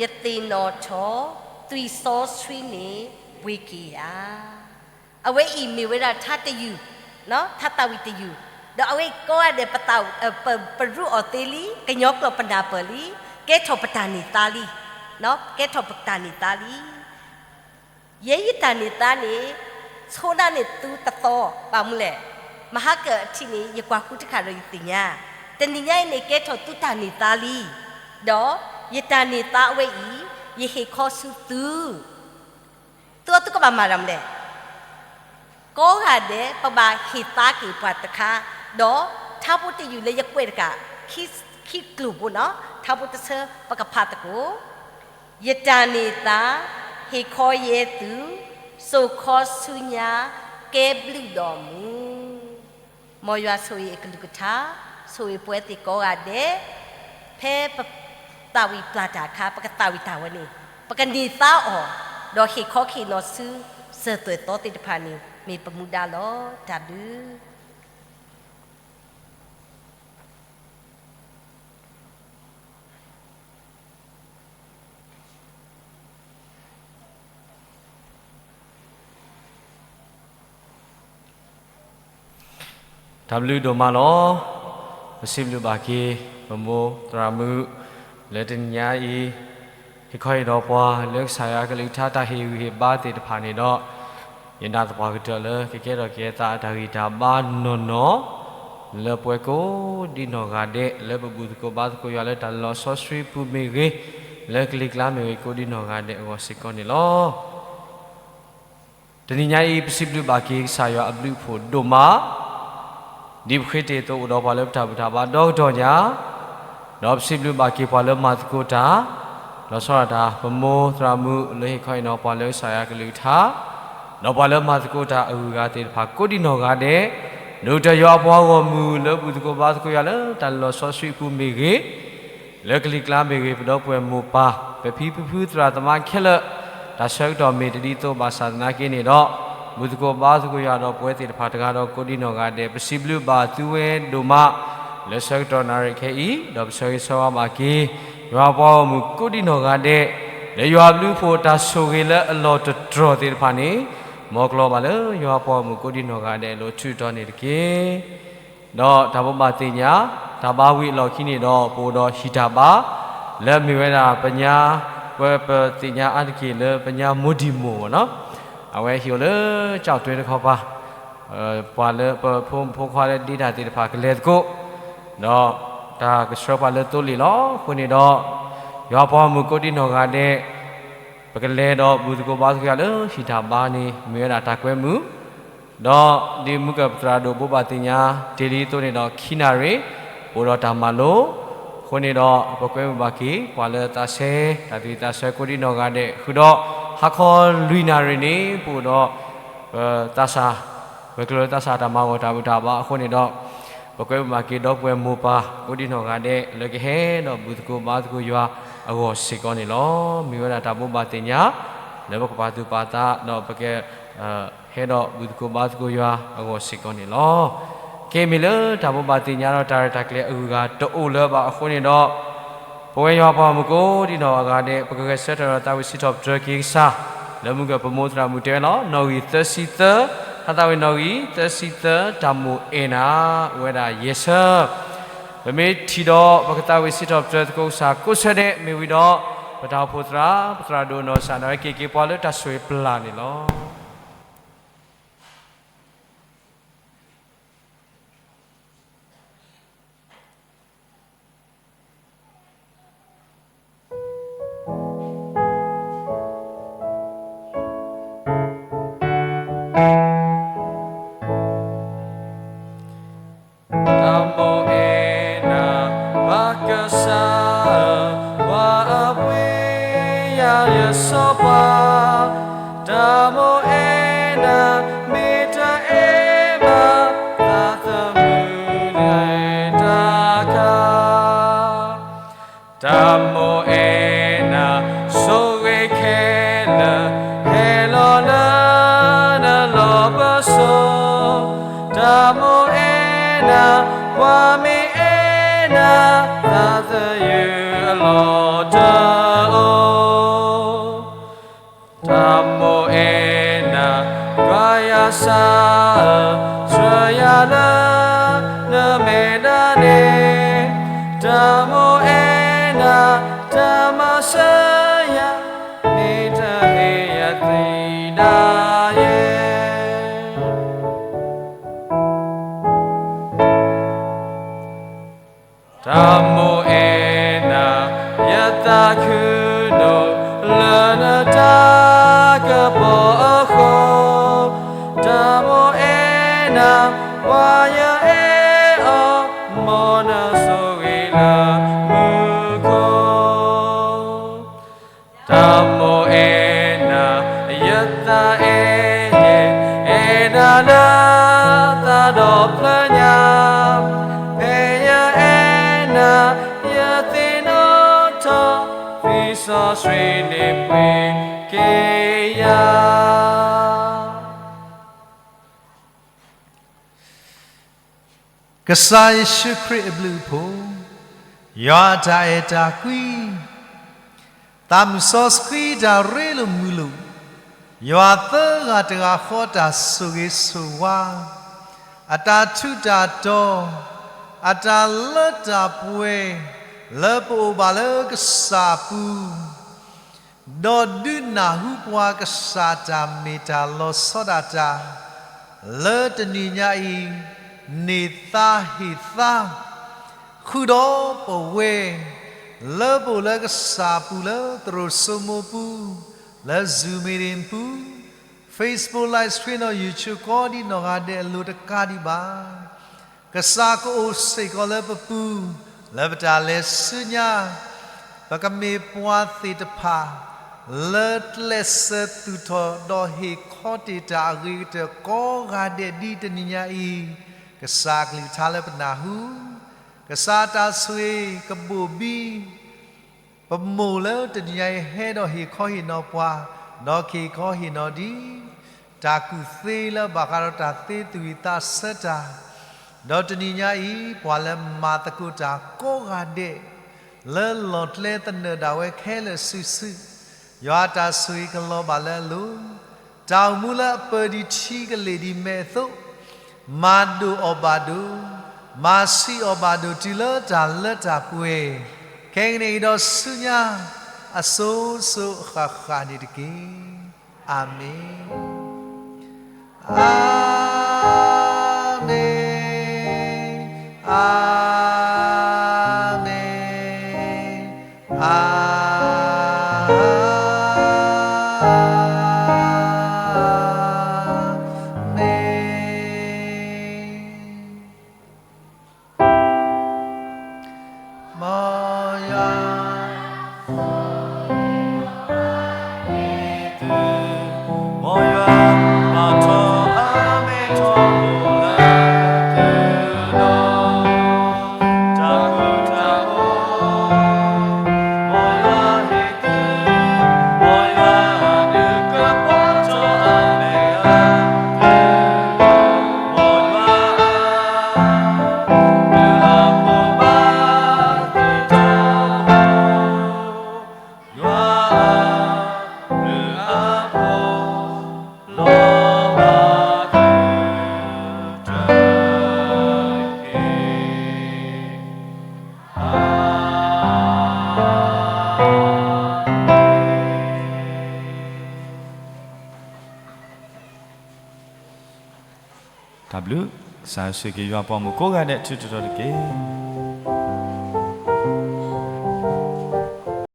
ယသ့ၣ်နီၣ်ထီၣ်, သွံၣ်စီဆှံန့ၣ်ပှ့ၤက့ၤယၤ. အဝဲအံၤမ့ၢ်ဝဲဒၣ်ထါတယုၢ်, ထါသးဝံၣ်တယုၢ်, ဒီးအဝဲကိးဂၤဒဲး ပရူးအီၤသ့လံ, ကညီကျိာ်ပနၢ်ပၢၢ်လံ, ကဲထီၣ်ပတၢ်န့ၢ်သါလံ, ကဲထီၣ်ပတၢ်န့ၢ်သါလံ. ယဲယတၢ်န့ၢ်သါန့ၣ်, ဆိနၢ်န့ၢ်သုတသီ, ဘၣ်မနုၤလဲၣ်, မဟါကအထံးန့ၣ် ယကွၢ်ဃုတခါဒီးယသ့ၣ်ညါ, တနံၤညါအံၤန့ၣ် ကဲထီၣ်သုတၢ်န့ၢ်သါလံ, ဒီးယတၢ်န့ၢ်သါအဝဲအံၤ, ယဟ့ၣ်ခီဆူသု, သုအသုကဘၣ်မၤတၢ်မနုၤလဲၣ် ကိးဂၤဒဲး ပဘၣ်ဟ့ၣ်သါက့ၤပှၤတခါ, ဒီးထါဖိတယုၢ်လၢယကွဲးတကး, ခံ, ခံကျိာ်ဖိနီၤ, ထါဖိတဆၢ ပကဖးသကိး, ယတၢ်န့ၢ်သါ, ဟ့ၣ်ခီယဲသု, စိာ်ခီဆူညါ, ကဲဘျုးဒီးမူ မ်ယွၤဆိၣ်ဂ့ၤအကလုၢ်ကထါ, ဆိၣ်ဂ့ၤပဝဲသ့ၣ်ကိးဂၤဒဲး, ဖဲပသးဝံၣ်ပျၢ်တၢ်အခါ ပကသးဝံၣ်တၢ်ဝဲန့ၣ်, ပ ပကန့ၢ်သါအီၤ, ဒီးဟ့ၣ်ခီဟ့ၣ်နီၤဆူ စၢၤသွဲၣ်သီသ့ၣ်တဖၣ်န့ၣ် မ့ၢ်ပမူဒါလီၤ. တၢ်ဘျုး တၢ်ဘျုးဒိၣ်မးလီၤ. ပစံးဘျုးဘၣ်က့ၤ ပမိၢ်သရၣ်မုၣ် လၢတနံၤညါအံၤ ဟ့ၣ်ခီဟ့ၣ်နီၤပှၤလၢကစၢ်ယွၤအကလုၢ်ကထါတၢ်ဟ့ၣ်ဂံၢ်ဟ့ၣ်ဘါသ့ၣ်တဖၣ်န့ၣ်ဒီး ယနာ်သပှၢ်ကတၢၢ်လၢကကဲထီၣ်ကဲသးအတၢ်ဂံၢ်တၢ်ဘါနီၢ်နီၢ် လၢပဝဲကိးဒံနီၢ်ဂၤဒဲး လၢပဘူၣ်သကိးဘါသကိးယွၤလၢတၢ်လီၤဆီဆှံပူၤမ့ၢ်ဂ့ၤ, လၢကလံၤကျါမ့ၢ်ဂ့ၤ ကိးဒံနီၢ်ဂၤဒဲးအဂီၢ်စ့ၢ်ကီးန့ၣ်လီၤ. တနံၤညါအံၤ ပစံးဘျုးဘၣ်က့ၤကစၢ်ယွၤအဘျုးအဖှိၣ်ဒိၣ်မး, ဒ်ပဃ့တ့ၢ်အသိးအိၣ်ဒီးပှၤလၢပတၢ်ဘူၣ်တၢ်ဘါဒီကတီၢ်ညါ, ဒီးပစံးဘျုးဘၣ်က့ၤပှၤလၢမၤသကိးတၢ်, လီၤဆီဒၣ်တၢ် ပမိၢ်သရၣ်မုၣ်လၢဟ့ၣ်ခီဟ့ၣ်နီၤပှၤလၢကစၢ်ယွၤကလုၢ်ကထါ, ဒီးပှၤလၢမၤသကိးတၢ်အဂုၤအဂၤသ့ၣ်တဖၣ် ကိးဒံနီၢ်ဂၤဒဲး, ဒိၣ်ကတၢၢ်ယွၤအပှၤဂီၢ်မုၢ်လၢဘူၣ်သကိးဘါသကိးယွၤလၢတၢ်လီၤဆီဆှံအပူၤမ့ၢ်ဂ့ၤ, လၢကလံၤကျါမ့ၢ်ဂ့ၤ ပဒီပုၢ်ဝဲၢ်မိၢ်ပၢ် ပဖံပဖုသရၣ်သမါခဲလၢာ်, တၢ်ဆၢကတီၢ်မ့ၢ်တဒ်သိးဘၣ်ဆၣ်သနာ်က့န့ၣ်ဒီး, ဘူၣ်သကိးဘါသကိးယွၤဒီးပဝဲသ့ၣ်တဖၣ်တဂၤဒီးကိးဒံနီၢ်ဂၤဒဲး ပစံးဘျုးဘၣ်သုဝဲဒိၣ်မး, လၢဆၢကတီၢ်နၣ်ရံၣ်ခဲအံၤ ဒီးပဆၢဂ့ၤဆၢဝါဘၣ်က့ၤ ယွၤအပှၤဂီၢ်မုၢ်ကိးဒံနီၢ်ဂၤဒဲး, လၢယွၤအဘျုးအဖှိၣ်တၢ်ဆိၣ်ဂ့ၤလၢအလီၢ်တတြီၢ်သ့ၣ်တဖၣ်န့ၣ်, မ်ကလီၤဘၣ်လၢယွၤအပှၤဂီၢ်မုၢ်ကိးဒံနီၢ်ဂၤဒဲးအလိၤထုးတီၤန့ၣ်တက့ၢ်. ဒီးတၢ်ဘိးဘၣ်သ့ၣ်ညါ, တၢ်ဘါဝံၤအလီၢ်ခံန့ၣ်ဒီး ပအိၣ်ဒီးဟံၣ်တၢ်ဘါ, လၢအမ့ၢ်ဝဲဒၣ်ပညါ, ပဝဲပသ့ၣ်ညါအါတက့ၢ်လၢပညါမိၢ်ဒံၣ်မိၢ်မ့ၢ်နီၤ, အဝဲဟ့ၣ်အိၣ်လၢကၠီၣ်တွဲတခီပၤ, ပှၤလၢပဖိမုၣ်ဖိခွါလၢဒ့တၢ်သ့ၣ်တဖၣ်ကလဲၤသကိး, ဒီးတၢ်ကဆှၢပှၤလၢသိလ့ၣ်လီၤ. အဃိန့ၣ်ဒီး ယွၤအပှၤဂီၢ်မုၢ်ကိးဒံနီၢ်ဂၤဒဲး ပကလဲၤဒီးဘူၣ်သကိးဘါသကိးယွၤလၢဟံၣ်တၢ်ဘါန့ၣ် မ့ၢ်ဝဲဒၣ်တၢ်ကွဲမုာ်, ဒီးဒ်မုၢ်ကၢၢ်ပသရၣ်ဒိၣ်ဘိးဘၣ်သ့ၣ်ညါတ့ၢ်လံအသိးန့ၣ်ဒီး ခံနၣ်ရံၣ် ပအိၣ်ဒီးတၢ်မၤလိ, အဃိန့ၣ်ဒီး ပကွဲမုာ်ဘၣ်က့ၤ ပှၤလၢသးဆဲ တၢ်သံၣ်သးဆၢကိးဒံနီၢ်ဂၤဒဲး ဃုာ်ဒီး ဟါခီလွံၢ်နၣ်ရံၣ်န့ၣ် ပအိၣ်ဒီး ပသးစၢ်, ပကျိၤလၢသးစၢ်တၢ်မၤဂီၢ်တၢ်ဘူၣ်တၢ်ဘါအဃိန့ၣ်ဒီး, ပကွဲမုာ်ဘၣ်က့ၤဒီပုၢ်ဝဲၢ်မိၢ်ပၢ် ကိးဒံနီၢ်ဂၤဒဲး လၢကဟဲဒီးဘူၣ်သကိးဘါသကိးယွၤအဂီၢ်စ့ၢ်ကီးန့ၣ်လီၤ. မ့ၢ်ဝဲဒၣ်တၢ်ဘိးဘၣ်သ့ၣ်ညါ လၢပကပာ်သူၣ်ပာ်သး ဒီးပက ဟဲဒီးဘူၣ်သကိးဘါသကိးယွၤအဂီၢ်စ့ၢ်ကီးန့ၣ်လီၤ. ကဲမ့ၢ်လၢတၢ်ဘိးဘၣ်သ့ၣ်ညါဒီးတၢ်ရဲၣ်တၢ်ကျဲၤအဂုၤအဂၤတအိၣ်လၢၤဘၣ်အဃိန့ၣ်ဒီး, ပဝဲယွၤပှၤဂီၢ်မုၢ်ကိးဒံနီၢ်ဂၤဒဲး ပကဂဲၤဆၢထၢၣ်ဒီးသးဝံၣ်စံးထီၣ်ပတြၢၤက့ၤကစၢ်, လၢမုၢ်ကၢၢ်ပမိၢ်သရၣ်မုၣ်တဲဝဲလီၤ. နီၣ်ဂံၢ်သၢဆံသၢ, ဟါသးဝံၣ်နီၣ်ဂံၢ်သၢဆံသၢ တၢ်မိၣ်အဲၣ်နၤ အိၣ်ဝဲဒၣ်ယဲၢ်ဆၢ ပမ့ၢ်ထံၣ်ဒီး ပကသးဝံၣ်စံးထီၣ်ပတြၢၤသကိးကစၢ်ကိးဆၢဒဲး မ့ၢ်ဝံၤဒီး ပတၢ်အိၣ်ဖှိၣ်သရၣ် ပသရၣ်ဒိၣ်နီၢ်စၢ် နၢ်ဝဲက့ၤက့ၤပှၤလၢတၢ်ဆိၣ်ဂ့ၤပျၢ်န့ၣ်လီၤ. တၢ်မိၣ်အဲၣ်နၤ ပၢ်ကစၢ်ဧၢ, ပှၤအဝ့ၢ်ယၤယစီၤပၤ, တၢ်မိၣ်အဲၣ်နၤ မ့ၢ်တအဲၣ်ဘၣ် သးသမူတၢ်တခါ တၢ်မိၣ်အဲၣ်နၤ ဆိၣ်ဂ့ၤခဲလၢာ် ဟဲလီၤလၢနလီၢ်ပစိာ်, တၢ်မိၣ်အဲၣ်နၤ ပှၤမ့ၢ်အဲၣ်နၤ သးသယုၢ်အလီၢ်တအိၣ် တၢ်မိၣ်အဲၣ်နၤ ပၢ်ယွၤစၢ်ဧၢ, ဆှၢယၤလၢ နမဲာ်ညါန့ၣ်, တၢ်မိၣ်အဲၣ်နၤ တၢ်မၤစၢၤယၤ မ့ၢ်တဟ့ၣ်ယၤသံဒၣ်ယဲ တၢ်မိၣ်အဲၣ်နၤ ယသးခုဒိၣ်လၢနတၢ်ကပီၤအဃိ, တၢ်မိၣ်အဲၣ်နၤ ပှၤယအဲၣ်အီၤ မ်နဆိၣ်ဂ့ၤလၢမူခိၣ် တၢ်မိၣ်အဲၣ်နၤ ယသးအဲၣ်ယဲၢ် အဲၣ်နၤလၢသးဒီဖျၢၣ်ညါ, ဖဲယအဲၣ်နၤ ယသ့ၣ်နီၣ်ထီၣ် ကစၢ်ယ့ၣ်ၡူးခရံာ်အဘျုးအဖှိၣ်, ယွၤအတၢ်အဲၣ်တၢ်ကွံ, သးမုၢ်စီဆှံတၢ်ရ့လိာ်မုာ်လိာ်, ယွၤသၢဂၤတဂၤဃီတၢ်ဆိၣ်ဂ့ၤဆိၣ်ဝါ, အတၢ်ထူးတၢ်တီၤ, အတၢ်လၢတၢ်ပှဲၤ, လၢပအိၣ်ဘၣ်လၢကစၢ်ပူၤ ဒီးဒုးနၢ်ဟူပှၤကစၢ်တၢ်မ့ၢ်တၢ်လီၤဆီဒၣ်တၢ်, လၢတနံၤညါအံၤ, န့ၢ်သါဟ့ၣ်သါ, ဃုာ်ဒီးပဝဲ, လၢပအိၣ်လၢကစၢ်ပူၤလၢသရိာ်စိမိပူၤ, လၢ Zoom meeting ပူၤ, Facebook live stream ဒီး YouTube ကိးဒံနီၢ်ဂၤဒဲးအလိၤတကးဒံးဘၣ် ကစၢ်ကအိၣ်စ့ၢ်ကီးလၢပပူၤ, လၢပတၢ်လဲၤဆူညါ, ပကမ့ၢ်ပှၤသ့ၣ်တဖၣ်, လၢကျဲးစၢးသူၣ်ထီၣ်ဒီးဟ့ၣ်ခီတ့ၢ်တၢ်အဂ့ၤကတၢၢ်ကိးဂၤဒဲးဒ်တနံၤညါအံၤ, ကစၢ်အကလုၢ်ကထါလၢပနၢ်ဟူ, ကစၢ်တၢ်ဆိၣ်ဂ့ၤကဘိၣ်ဘံ ပမိၢ်လၢတနံၤညါအံၤဟဲဒီးဟ့ၣ်ခီဟ့ၣ်နီၤပှၤ, ဒီးကဟ့ၣ်ခီဟ့ၣ်နီၤဒ်တၢ်ကူၣ်သ့လၢဘၣ်ဃးဒီးတၢ်သ့သူၣ်ဝံၣ်သးဆၢတၢ်, ဒီးတနံၤညါအံၤ ပှၤလၢမၤသကိးတၢ်ကိးဂၤဒဲး, လၢလီၢ်ကျဲသနၢၣ်ဒၣ်ဝဲခဲလၢာ်စုာ်စုာ်, ယွၤအတၢ်ဆိၣ်ဂ့ၤကလီၤဘၣ်လၢအလိၤ, တၢ်အိၣ်မူလၢအပၢၢ်ဒံးထံကလ့ၢ်ဒံးမဲာ်အသိး, မၤဒိၣ်အီၣ်ဘၣ်ဒိ, မၤဆံးအီၣ်ဘၣ်ဒိးတုၤလၢတၢ်လၢတၢ်ပှဲၤ, ခဲကနံၣ်အံၤဒီးဆူညါ, အစိၤစိၤအဃၣ်ဃၣ်န့ၣ်တက့ၢ်. အၤမ့ၣ်, အၤမ့ၣ်, အၤမ့ၣ်, အၤမ့ၣ်. မ်ယွၤ မ်ယွၤ ဘၣ်ထီၣ်အမ့ၢ်ထီဘိလၢသုဒီး တၢ်ဃူတၢ်ဖိး, မ်ယွၤဟ့ၣ်သု, မ်ယွၤဒုးကပီၤထီၣ်အမဲာ်လၢသုဒီး, မ်ယွၤ တၢ်ဘျုး, ကစၢ်ဆိၣ်ဂ့ၤယွၤပှၤမုၣ်ကိးဂၤဒဲးထူးထူးတီၤတီၤတက့ၢ်.